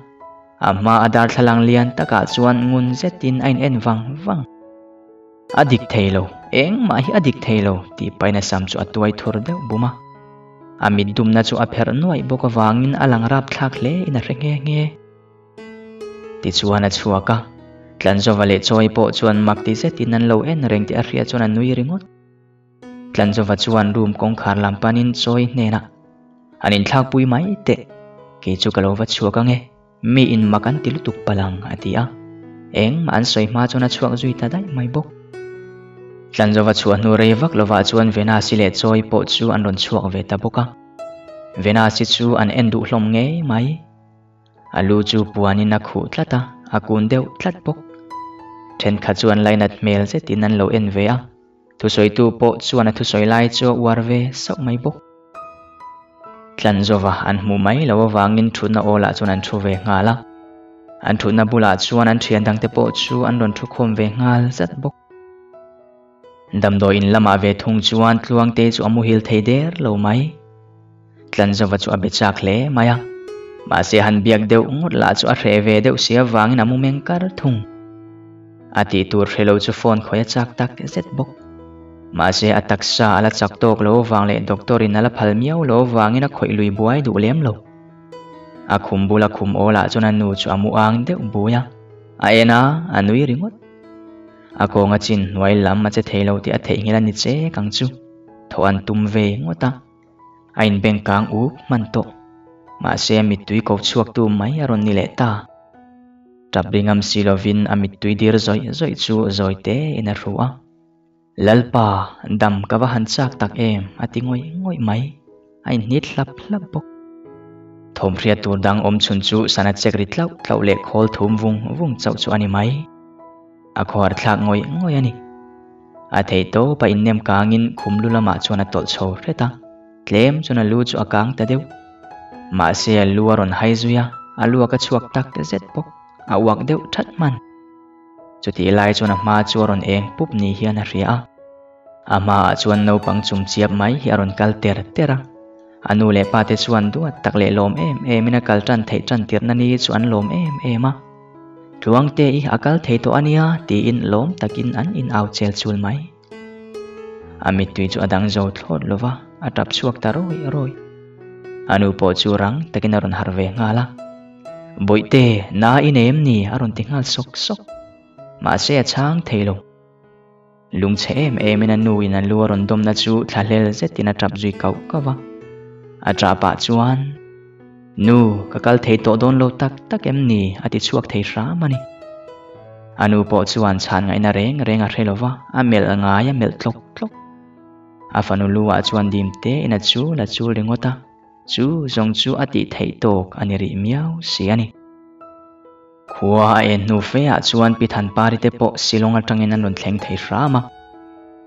A hma a darthlalang lian takah chuan ngun zetin a in en vang vang. A dik thei lo, engmah hi a dik thei lo tih pahin a sam chu a tuai thur deuh bum a. A mit dumna chu a pherh nuaih bawk avangin a lang rapthlak hle in a hre nghe nghe. Tichuan a chhuak a, Tlanzova leh Chawi pawh chuan mak ti zetin an lo en reng tih a hria chuan a nui ringawt. Tlanzova chuan room kawngkhar lam panin Chawi hnenah, An inthlakpui mai teh, kei chu ka lo va chhuak ange, mi in mak an ti lutuk palh ang, a ti a. Engmah an sawi hma chuan a chhuak zui ta daih mai bawk. Tlanzova chhuah hnu rei vak lovah chuan Venasi leh Chawi pawh chu an rawn chhuak ve ta bawk a. Venasi chu an en duh hlawm ngei mai. A lu chu puanin a khuh tlat a, a kun deuh tlat bawk. Thenkhat chuan lainat hmel zetin an lo en ve a, thusawitu pawh chuan a thusawi lai chu a uar ve sauh mai bawk. Tlanzova an hmuh mai loh avangin thutna awlah chuan an thu ve nghal a, an thutna bulah chuan an thian dangte pawh chu an rawn thu khawm ve nghal zat bawk. Damdawi in lamah ve thung chuan Tluangte chu a muhil thei der lo mai. Tlanzova chu a be chak hle mai a, mahse han biak deuh ngawt lah chu a hreh ve deuh si avangin a mu meng kar thung. A tih tur hre lo chu phone khawih a chak tak zet bawk. Mahse a taksa a la chak tawk lo avang leh doctor in a la phal miau lo avangin a khawih lui buai duh lem lo. A khum bula khum awl ah chuan a nu chu a mu ang deuh bui a, a en a, a nui ringawt. A kawnga chin hnuai lam a che thei lo tih a theihnghilh a ni chek ang chu. Thaw an tum ve ngawt a, a inbeng kang up hman tawh. Mahse a mittui ko chhuaktu mai a rawn ni leh ta. Tap ri ngam si lovin a mittui dir zawih zawih chu zawi tein a hru a. Lalpa, dam ka va han chak tak em? a ti ngawih ngawih mai. A inhnit hlap hlap bawk. Thawmhriat tur dang awm chhun chu sana chek ri tlauh tlauh leh khawl thum vung vung chauh chu a ni mai. A khuar thlak ngawih ngawih a ni. A theih tawp a innem kangin khum lu lamah chuan a tawlh chho hret a, tlem chuan a lu chu a kang ta deuh. Mahse a lu a rawn hai zui a, a luak a chhuak tak zet bawk, a uak deuh that hman. Chutih lai chuan a hma chu a rawn eng pup ni hian a hria a. A hmaah chuan naupang chum chiap mai hi a rawn kal ter ter a. A nu leh pa te chuan duat tak leh lawm em emin a kal tan theih tan tirhna ni chu an lawm em em a. Tluangte i a kal thei tawh a nia tiin lawm takin an in au chel chul mai. A mittui chu a dang zo thlawt lo va, a tap chhuak ta rawi rawi. A nu pawh chu rang takin a rawn harh ve nghal a. Bawihte, na i nei em ni? a rawn ti nghal sawk sawk. Mahse a chhang thei lo. Lungchhe em emin a nu in a lu a rawn dawmna chu thlahlel zetin a tap zui kauh kauh a. A tah pah chuan, Nu, ka kal thei tawh dawn lo tak tak em ni? a ti chhuak thei hram a ni. A nu pawh chuan chhan ngaihna reng reng a hre lo va, a melh ngai a melh tlawk tlawk. A fanu lu ah chuan dim tein a chul a chul ringawt a, chu zawng chu a tih theih tawk a ni rih miau si a ni. Khua a en hnu fe ah chuan Pi Thanpari te pawh Shillong atangin an rawn thleng thei hram a.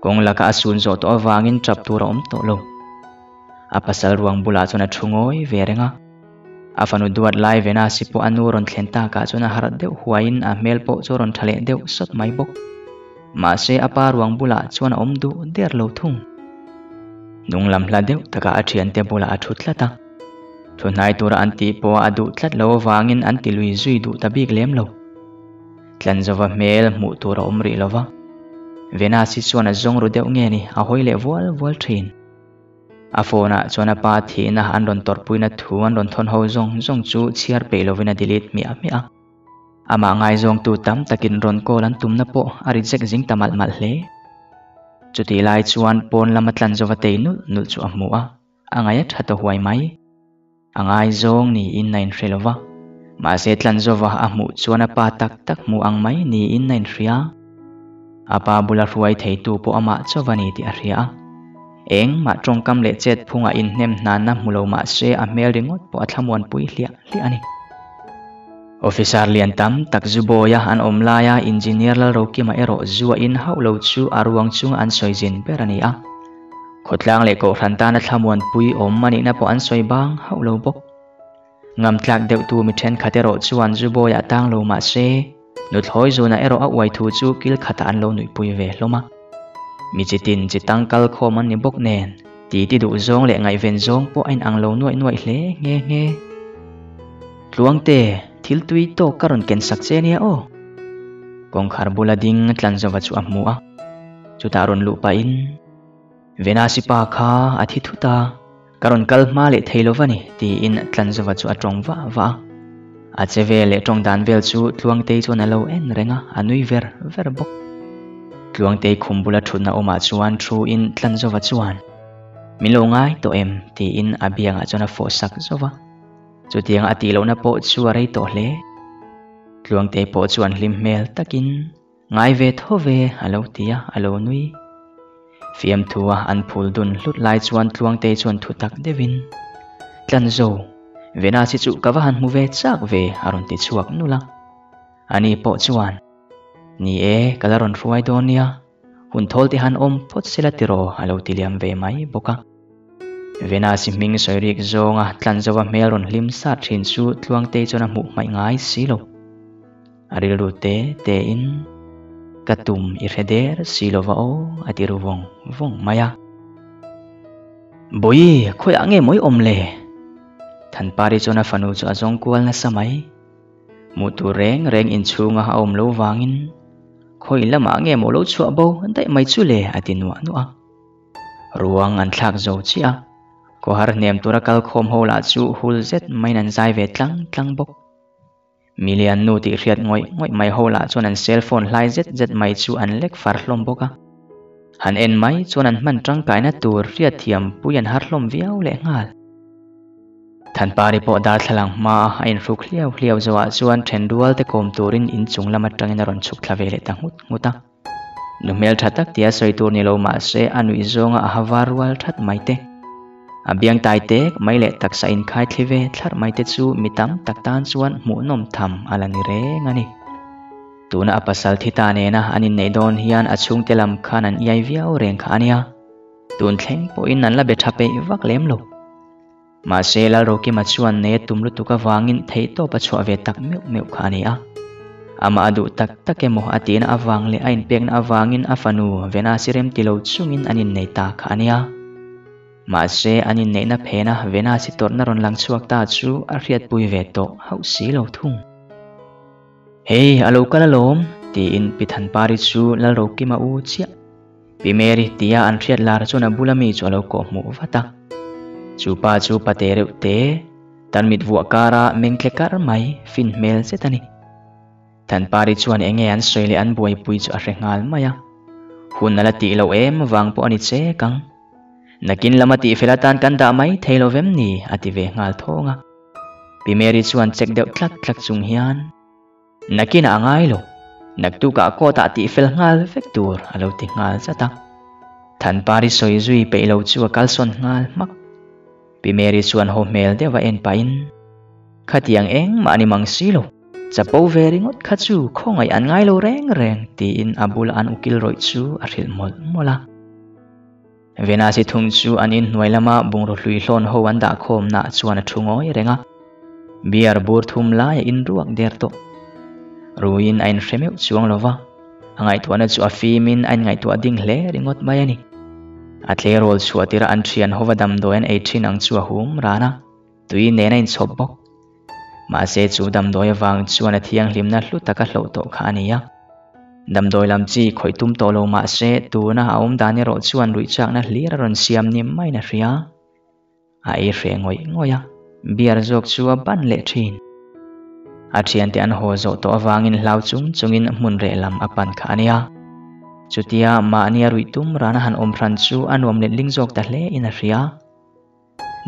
Kawng laka a sun zawh tawh avangin tap tur a awm tawh lo. A pasal ruang bulah chuan a thu ngawi ve reng a. A fanu duat lai Venasi pawh a nu rawn thlen takah chuan a harh deuh huaiin a hmel pawh chu a rawn tha leh deuh sawt mai bawk. Mahse a pa ruang bulah chuan a awm duh der lo thung. Hnung lam hla deuh takah a thiante bulah a thu tlat a. Thu hnai tura an tih pawh a duh tlat lo avangin an ti lui zui duh ta bik lem lo. Tlanzova hmel hmuh tur a awm rih lo va, Venus-i chuan a zawng ru deuh nge ni a hawi leh vual vual thin. A phone ah chuan a pa thihna an rawn tawrhpuina thu an rawn thawn ho zawng zawng chu chhiar peih lovin a delete hmiah hmiah a. Amah ngaizawngtu tam takin rawn call an tumna pawh a reject zing ta malh malh hle. Chutih lai chuan pawn lama Tlanzova tei nulh nulh chu a hmu a, a ngaih a tha ta huai mai. A ngaizawng niin a inhre lo va, mahse Tlanzova a hmuh chuan a pa tak tak hmu ang mai niin a inhria. A pa bula hruai theitu pawh amah chauh a ni tih a hria a. Engmah tawngkam leh chet phungah inhnem hnanna hmu lo mahse a hmel ringawt pawh a thlamuanpui hliah hliah a ni. Officer lian tam tak zu bawia an awm laia Engineer Lalrokima erawh zu a in hauh lo chu a ruang chunga an sawi zin ber a ni a. Khawtlang leh Kohhran tana thlamuanpui awm a nihna pawh an sawi bang hauh lo bawk. Ngamtlak deuhtu mi thenkhat erawh chuan Zubawi a tang lo mah se, nuthlawi zunah erawh a uai thu chu kil khatah an lo nuihpui ve hlawm a. Mi chi tin chi tang kal khawm an ni bawk nen, titi duh zawng leh ngaihven zawng pawh a inang lo nuaih nuaih hle nghe nghe. Tluangte, thil tui tawk ka rawn ken sak che nia aw. Kawngkhar bula ding Tlanzova chu a hmu a, chutah rawn luh pahin, Venasi pa kha a thi thut a, ka rawn kal hma leh thei lo va ni, tiin Tlanzova chu a tawng vah vah a. A che vel leh tawng dan vel chu Tluangtei chuan a lo en reng a, a nui ver ver bawk. Tluangtei khum bula thutna awmah chuan thu in Tlanzova chuan, Min lo ngai tawh em? tiin a biangah chuan a fawh sak zauh va. Chutiang a tih lohna pawh chu a rei tawh hle. Tluangtei pawh chuan hlim hmel takin, Ngai ve tho ve, a lo ti a, a lo nui. Fiamthua an phul dun hlut lai chuan Tluangtei chuan thu tak deuhin, Tlanzo, Venus-i chu ka va han hmu ve chak ve, a rawn ti chhuak nulh a. Ani pawh chuan, Ni e, ka la rawn hruai dawn nia, hun thawl te han awm phawt sela tiraw, a lo ti liam ve mai bawk a. Venus-i hming sawi rik zawnga Tlanzova hmel rawn hlim sat thin chu Tluangtei chuan a hmuh hmaih ngai si lo. A rilru te te in ka tum i hre der si lova aw a ti ru vawng vawng mai a. Bawi, khawiah nge mawi awm le? Thanpari chuan a fanu chu a zawng kual nasa mai. Hmuh tur reng reng inchhunga a awm lo vangin khawi lamah nge maw lo chhuah bo daih mai chu le a ti nuah nuah a. Ruang an thlak zo chiah a, khawhar hnem tura kalkhawm ho lah chu hul zet maiin an zai ve tlang tlang bawk. Milian nu tih hriat ngawih ngawih mai ho lah chuan an cell phone hlai zet zet mai chu an lek far hlawm bawk a. Han en mai chuan an hman tangkaina tur hriat thiam pui an har hlawm viau leh nghal. Thanpari pawh darthlalang hmaa a inhruk hliau hliau zawhah chuan thenrual te kawm turin inchung lam atangin a rawn chhuk thla ve leh ta nghut nghut a. Nu hmeltha tak tia sawi tur ni lo mahse a nuih zawnga a ha var rual that mai te. A biang tai tek mai leh taksa inkhai thli ve thlarh mai te chu mi tam tak tan chuan hmuhnawm tham a la ni reng a ni. Tuna a pasal thi ta nena an inneih dawn hian a chhungte lam khan an iai viau reng kha a nia. Tun thleng pawhin an la be tha peih vak lem lo. Mahse Lalrokima chuan nei a tum lutuk avangin theihtawp a chhuah ve tak meuh meuh kha a ni a. Amah a duh tak tak emaw a tihna avang leh a inpekna avangin a fanu Venus-i remti lo chungin an innei ta kha a nia. Mahse an inneihna phena Venus-i tawrhna rawn lang chhuak ta chu a hriatpui ve tawh hauh si lo thung. Hei, a lo kal alawm, tiin Pi Thanpari chu Lalrokima u chiah. Pi Mary tia an hriat lar chuan a bula mi chu a lo kawh hmuh vat a. Chu pa chu pate reuh te, tarmit vuah kara meng tle kar mai, fin hmel zet a ni. Thanpari chuan enge an sawi leh an buaipui chu a hre nghal mai a. Hun a la tih loh em vang pawh a ni chek ang. Nakin lama tihfel atan kan dah mai thei lo vem ni a ti ve nghal thawng a. Pi Mary chuan check deuh tlak tlak chung hian. Nakinah a ngai lo, naktukah court ah tihfel nghal vek tur a lo ti nghal zat a. Thanpari sawi zui peih lo chu a kalsawn nghal hmak. Pi Mary chuan haw hmel deuh a en pahin, Khatiang engmah ni mang si lo, chapo ve ringawt kha chu khawngaih an ngai lo reng reng tiin a bula an ukil rawih chu a hrilh mawlh mawlh a. Venasi thung chu an inhnuai lama bungraw hlui hlawn ho an dah khawmna chuan a thu ngawi reng a. Beer bur thum lai a inruak der tawh. Ruiin a inhre meuh chuang lo va, a ngaihtuahna chu a fimin a inngaihtuah ding hle ringawt mai a ni. A tleirawl chhuah tirh a an thian hova damdawi an ei thin ang chu a hum ran a, tui nen a inchhawp bawk. Mahse chu damdawi avang chuan a thianghlimna hlu taka hloh tawh kha a ni a. Damdawi lam chi khawih tum tawh lo mahse tuna a awm dan erawh chuan ruihchakna hlir a rawn siam ni maiin a hria. A ei hreh ngawih ngawih a, beer zawk chu a ban leh thin. A thiante an haw zawh tawh avangin hlau chung chungin hmun reh lam a pan kha a nia. Chutia mahnia ruih tum rana han awm hran chu a nuam letling zawk ta hle in a hria.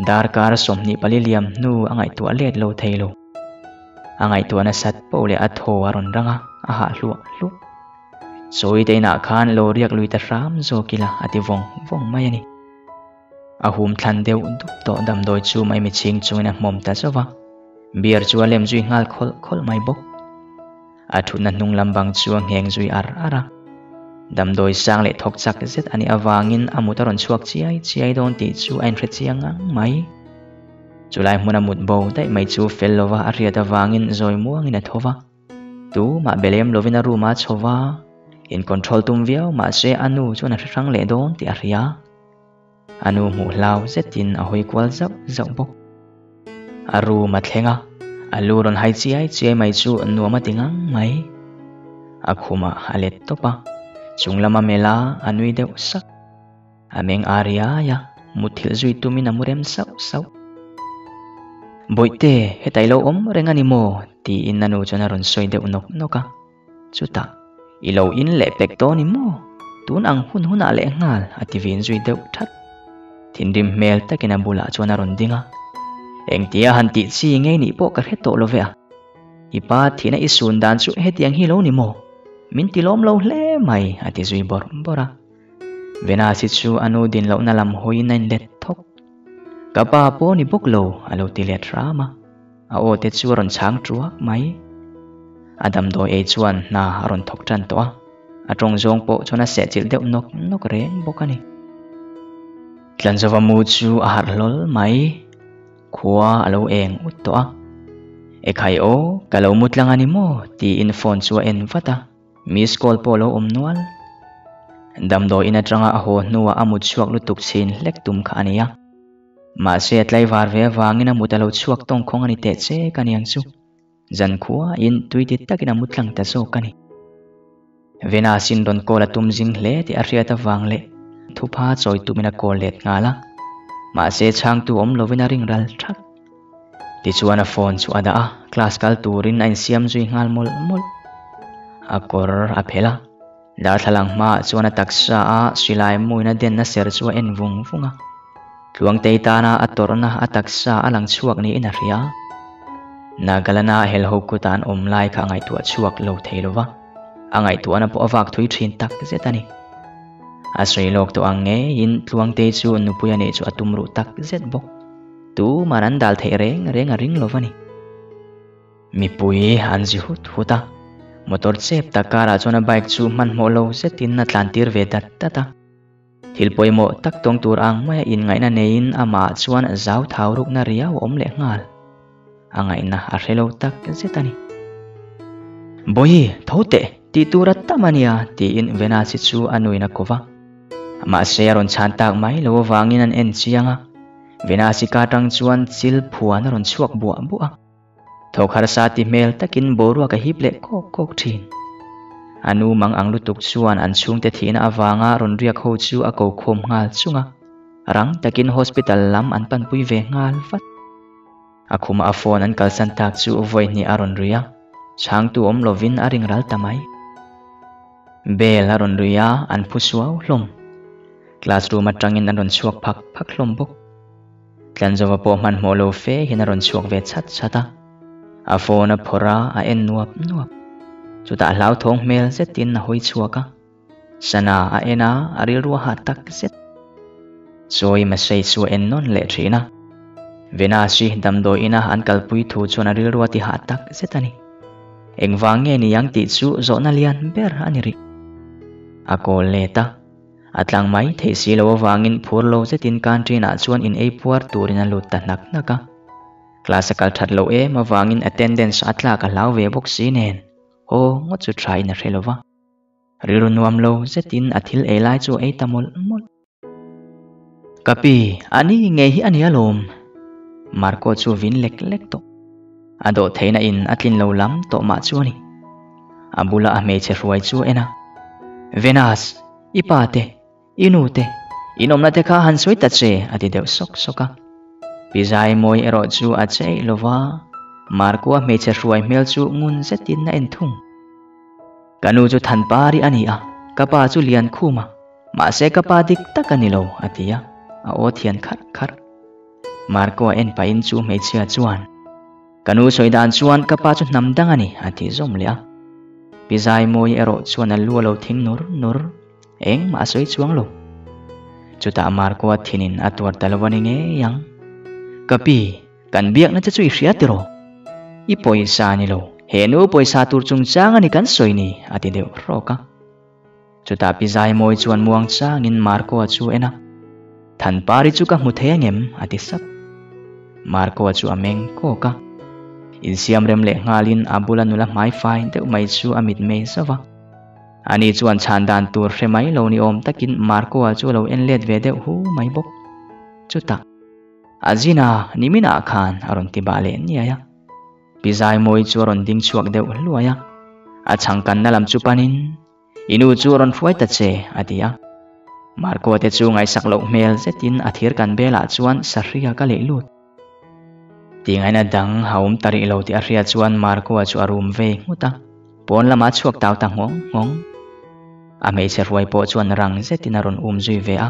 Darkar 24 liam hnu a ngaihtuah let lo thei lo. A ngaihtuah nasat poh leh a thaw a rawn rang a, a hah hluah hluah. Chawi te inah khan lo riak lui ta hram zawk ila a ti vawng vawng mai a ni. A hum thlan deuh dup tawh damdawi chu maimi chhing chungin a hmawm ta zauh va, beer chu a lem zui nghal khawlh khawlh mai bawk. A thutna hnung lam bang chu a ngheng zui ar ar a. Damdawi sang leh thawk chak zet a nih avangin a mut a rawn chhuak chiai chiai dawn tih chu a inhre chiang ngang mai. Chulai hmuna mut bo daih mai chu fel lova a hriat avangin zawi muangin a tho va. Tumah be lem lovin a room a chho va, in control tum viau mahse a nu chuan a hre hrang leh dawn tih a hria. A nu hmuh hlau zetin a hawi kual zauh zauh bawk. A room a thleng a, a lu rawn hai chiai chiai mai chu nuam a ti ngang mai. A khumah a let tawp a, chung lama melh a, a nui deuh sak. A meng a riai a, muthilh zui tumin a mu rem sauh sauh. Bawihte, heta i lo awm reng a ni maw? tiin a nu chuan a rawn sawi deuh nawk nawk a. Chutah, I lo in leh pek dawn i maw? Tun ang hun hunah leh nghal, a ti vin zui deuh that. Thinrim hmel takin a bulah chuan a rawn ding a. Engtia han tih chi ngei nih pawh ka hre tawh lo ve a. I pa thihna i sun dan chu hetiang hi lo ni maw? Min ti lawm lo hle mai, a ti zui bawrh bawrh a. Venasi chu a nu din lohna lam hawiin a inlet thawk. Ka pa pawh ni bawk lo, a lo ti let hram a. A aw te chu a rawn chhang truak mai. A damdawi ei chuan hna a rawn thawk tan tawh a, a tawng zawng pawh chuan a sehchilh deuh nawk nawk reng bawk a ni. Tlanzova mu chu a harh hlawl mai. Khua a lo eng ut tawh a. Ekhai aw, ka lo mu tlang a ni maw? tiin phone chu a en vat a. Miss call pawh a lo awm nual. Damdawi in atanga a haw hnuah a mut chhuak lutuk chhin hlek tum kha a ni a. Mahse a tlaivar ve avangin a mut a lo chhuak tawng khawng a ni teh che ka niang chu. Zan khuain tui ti takin a mu tlang ta zawk a ni. Venus-in rawn call a tum zing hle tih a hriat avang leh thupha chawi tumin a call let nghal a. Mahse chhangtu awm lovin a ring ral thak. Tichuan a phone chu a dah a, class kal turin a insiam zui nghal mawlh mawlh. A kawr a phelh a, darthlalang hmaah chuan a taksa a silai muin a denna ser chu a en vung vung a. Tluangtei tana a tawrhna a taksa a lang chhuak niin a hria. Nagalana helho kuta an awm lai kha a ngaihtuah chhuak lo thei lo va, a ngaihtuahna pawh a vak thui thin tak zet a ni. A sawi lawk tawh ang ngeiin Tluangtei chu nupui a neih chu a tum ruh tak zet bawk. Tuman an dal theih reng reng a ring lo va ni. Mipui an zi hut hut a, motor chep tak karah chuan a bike chu hmanhmawh lo zetin a tlan tir ve dat dat a. Thil pawimawh tak tawng tur ang maia inngaihna neiin amah chuan zau thau rukna riau a awm leh nghal. A ngaihna a hre lo tak zet a ni. Bawihi, tho teh, tih tur a tam a nia, tiin Venasi chu a nuin a ko va. Mahse a rawn chhan tak mai lo avangin an en chiang a. Venasika atang chuan chil phuan a rawn chhuak buah buah a. Thawk harsa ti hmel takin boruak a hip leh kawk kawk thin. A nu mang ang lutuk chuan an chhungte thihna avanga rawn riak ho chu a ko khawm nghal chung a. Rang takin hospital lam an panpui ve nghal vat. A khumah a phone an kalsan tak chu vawi hnih a rawn rui a, chhangtu awm lovin a ring ral ta mai. Bell a rawn rui a, an phu suau hlawm. Classroom atangin an rawn chhuak phak phak hlawm bawk. Tlanzova pawh hmanhmawh lo fe hian a rawn chhuak ve chhat chhat a. A phone a phawrh a, a en nuap nuap. Chutah hlauthawng hmel zetin a hawi chhuak a. Sana a en a, a rilru a hah tak zet. Chawi message chu a en nawn leh thin a. Venus-i damdawi ina an kalpui thu chuan a rilru a ti hah tak zet a ni. Engvang nge ni ang tih chu zawhna lian ber a ni rih. A call let a. A tlang mai theih si lo avangin phur lo zetin canteen ah chuan in ei puar turin a lut ta hnak hnak a. Class a kal that loh em avangin attendance a tlak a hlau ve bawk si nen haw ngawt chu tha in a hre lo va. Rilru nuam lo zetin a thil ei lai chu a ei ta mawlh mawlh. Ka pi, a ni ngei hi a ni alawm. Marco chu vin lek lek tawh. A dawhtheihna in a tlin lo lam tawh mah chu a ni. A bula a hmeichhe hruai chu a en a, Venus, i pa te, i nu te, in awmna te kha han sawi ta che, a ti deuh sawk sawk a. Pi Zaimawi erawh chu a che eih lo va, Marco-a hmeichhe hruai hmel chu ngun zetin a en thung. Ka nu chu Thanpari a ni a, ka pa chu Liankhuma, mahse ka pa dik tak a ni lo, a ti a, a aw thian kharh kharh. Marco-a en pahin chu hmeichhia chuan, Ka nu sawi dan chuan ka pa chu hnam dang a ni, a ti zawm leh a. Pi Zaimawi erawh chuan a lu a lo thing nur nur, engmah a sawi chuang lo. Chutah Marco-a thinin a tuar ta lo a ni ngei ang. Ka pi, kan biakna che chu i hria tiraw? I pawisa a ni lo, he nu pawisa tur chungchang a ni kan sawi ni, a ti deuh hrawk a. Chutah Pi Zaimawi chuan muang changin Marco-a chu en a, Thanpari chu ka hmu thei angem? a ti sap. Marco-a chu a meng kawk a. Insiam rem leh nghalin a bula nula hmai fai deuh mai chu a mitmei zauh a. Ani chuan chhan dan tur hre mai lo ni awm takin Marco-a chu a lo en let ve deuh hu mai bawk. Chutah, A zin a, niminah khan a rawn ti bah leh niai a. Pi Zaimawi chu a rawn ding chhuak deuh hluai a, a chhangkanna lam chu panin, I nu chu a rawn hruai ta che, a ti a. Marco te chu ngaihsak loh hmel zetin a thir kan belah chuan sahria ka leh lut. Tingaina dang a awm ta rih lo tih a hria chuan Marco-a chu a rum ve nghut a, pawn lamah a chhuak tau ta nghawng nghawng. A hmeichhe hruai pawh chuan rang zetin a rawn um zui ve a.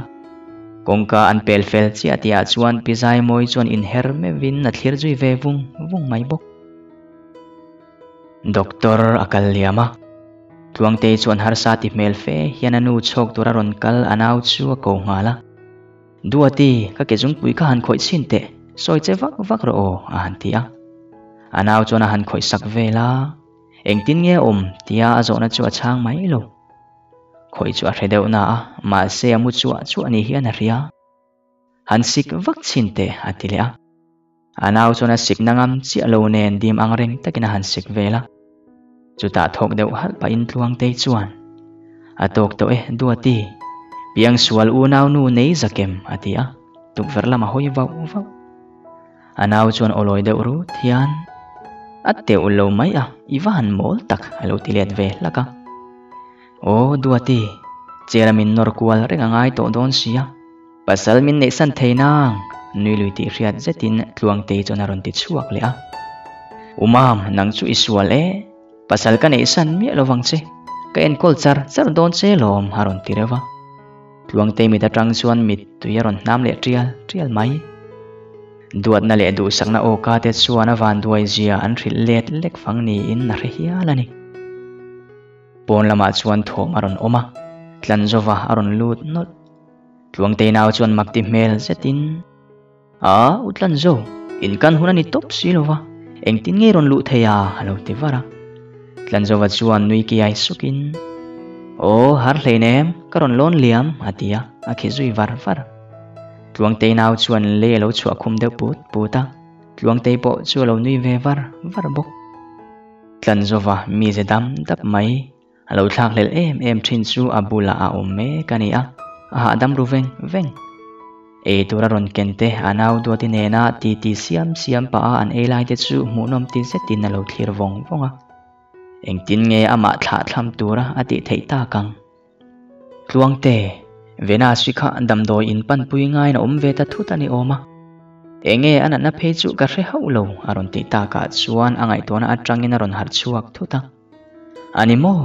Kawngka an pel fel chiah tihah chuan Pi Zaimawi chuan inher meuhin a thlir zui ve vung vung mai bawk. Doctor a kal liam a. Tluangtei chuan harsa ti hmel fe hian a nu chhawk tur a rawn kal a nau chu a ko nghal a. Duati, ka ke zungpui kha han khawih chhin teh, sawi che vak vak rawh aw, a han ti a. A nau chuan a han khawih sak vel a. Engtin nge a awm? tia a zawhna chu a chhang mai lo. Khawih chu a hre deuh na a, mahse a mu chuah chuah ni hian a hria. Han sik vak chhin teh, a ti leh a. A nau chuan a sik na ngam chiah lo nen dim ang reng takin a han sik vel a. Chutah thawk deuh halh pahin Tluangtei chuan, A tawk tawh e, Duati, piangsual unau nu nei zakem, a ti a, tukverh lam a hawi vauh vauh. A nau chuan aw lawi deuh rut hian, A teuh lo mai a, i va han mawl tak, a lo ti let ve hlak a. Aw, Duati, chera min nawr kual reng a ngai tawh dawn sia. Pasal min neihsan thei nang, nui lui tih hriat zetin Tluangtei chuan a rawn ti chhuak leh a. U Mam, nang chu i sual e, pasal ka neihsan miah lo vang che, ka enkawl char char dawn che lawm, a rawn ti reuh a. Tluangtei mit atang chuan mittui a rawn hnam leh tial tial mai. Duatna leh duhsakna awka te chuan a vanduai zia an hrilh let lek fang niin a hre hial a ni. Pawn lamah chuan thawm a rawn awm a, Tlanzova a rawn lut nawlh. Tluangtei nau chuan mak ti hmel zetin, A, u Tlanzo, in kan hun a ni tawp si lo va, engtin nge rawn luh thei a? a lo ti var a. Tlanzova chuan nui kiai sukin, Aw, har hlein em, ka rawn lawn liam, a ti a, a khi zui var var. Tluangtei nau chuan lei a lo chhuah khum deuh put put a, Tluangtei pawh chu a lo nui ve var var bawk. Tlanzova mize dam dap mai. A lo thlak hlelh em em thin chu a bulah a awm mek a ni a, a hahdam ru veng veng. Ei tur a rawn ken te a nau duati nena titi siam siam pah a an ei lai te chu hmuhnawm ti zetin a lo thlir vawng vawng a. Engtin nge amah thlah thlam tura a tih theih tak ang? Tluangte, Venus hi kha damdawi in panpui ngaiin a awm ve ta thut a ni awm a. Enge a natna phei chu ka hre hauh lo a rawn tih takah chuan a ngaihtuahna atangin a rawn harh chhuak thut a. A ni maw?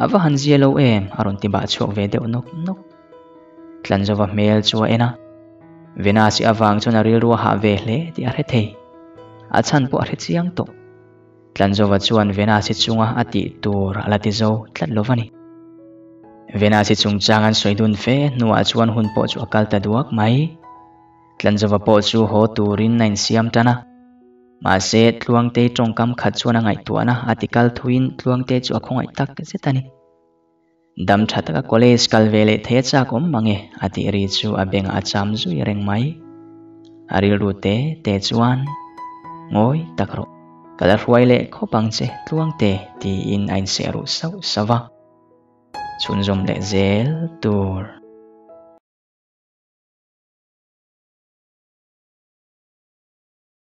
A va han zia lo em? a rawn ti bah chhuak ve deuh nawk nawk. Tlanzova hmel chu a en a. Venus-i avang chuan a rilru a hah ve hle tih a hre thei. A chhan pawh a hre chiang tawh. Tlanzova chuan Venus-i chunga a tih tur a la ti zo tlat lo va ni. Venus-i chungchang an sawi dun fe hnuah chuan hun pawh chu a kal ta duak mai. Tlanzova pawh chu haw turin a insiam tan a. Mahse, Tluangtei tawngkam khat chuan a ngaihtuahna a ti kal thuiin Tluangtei chu a khawngaih tak zet a ni. Dam tha taka college kal ve leh thei a chak awm mang e a tih ri chu a bengah a cham zui reng mai. A rilru te te chuan, Ngawi tak rawh, ka la hruai leh khawp ang che Tluangte tiin a inseh ruh sauh sauh va. Chhunzawm leh zel tur.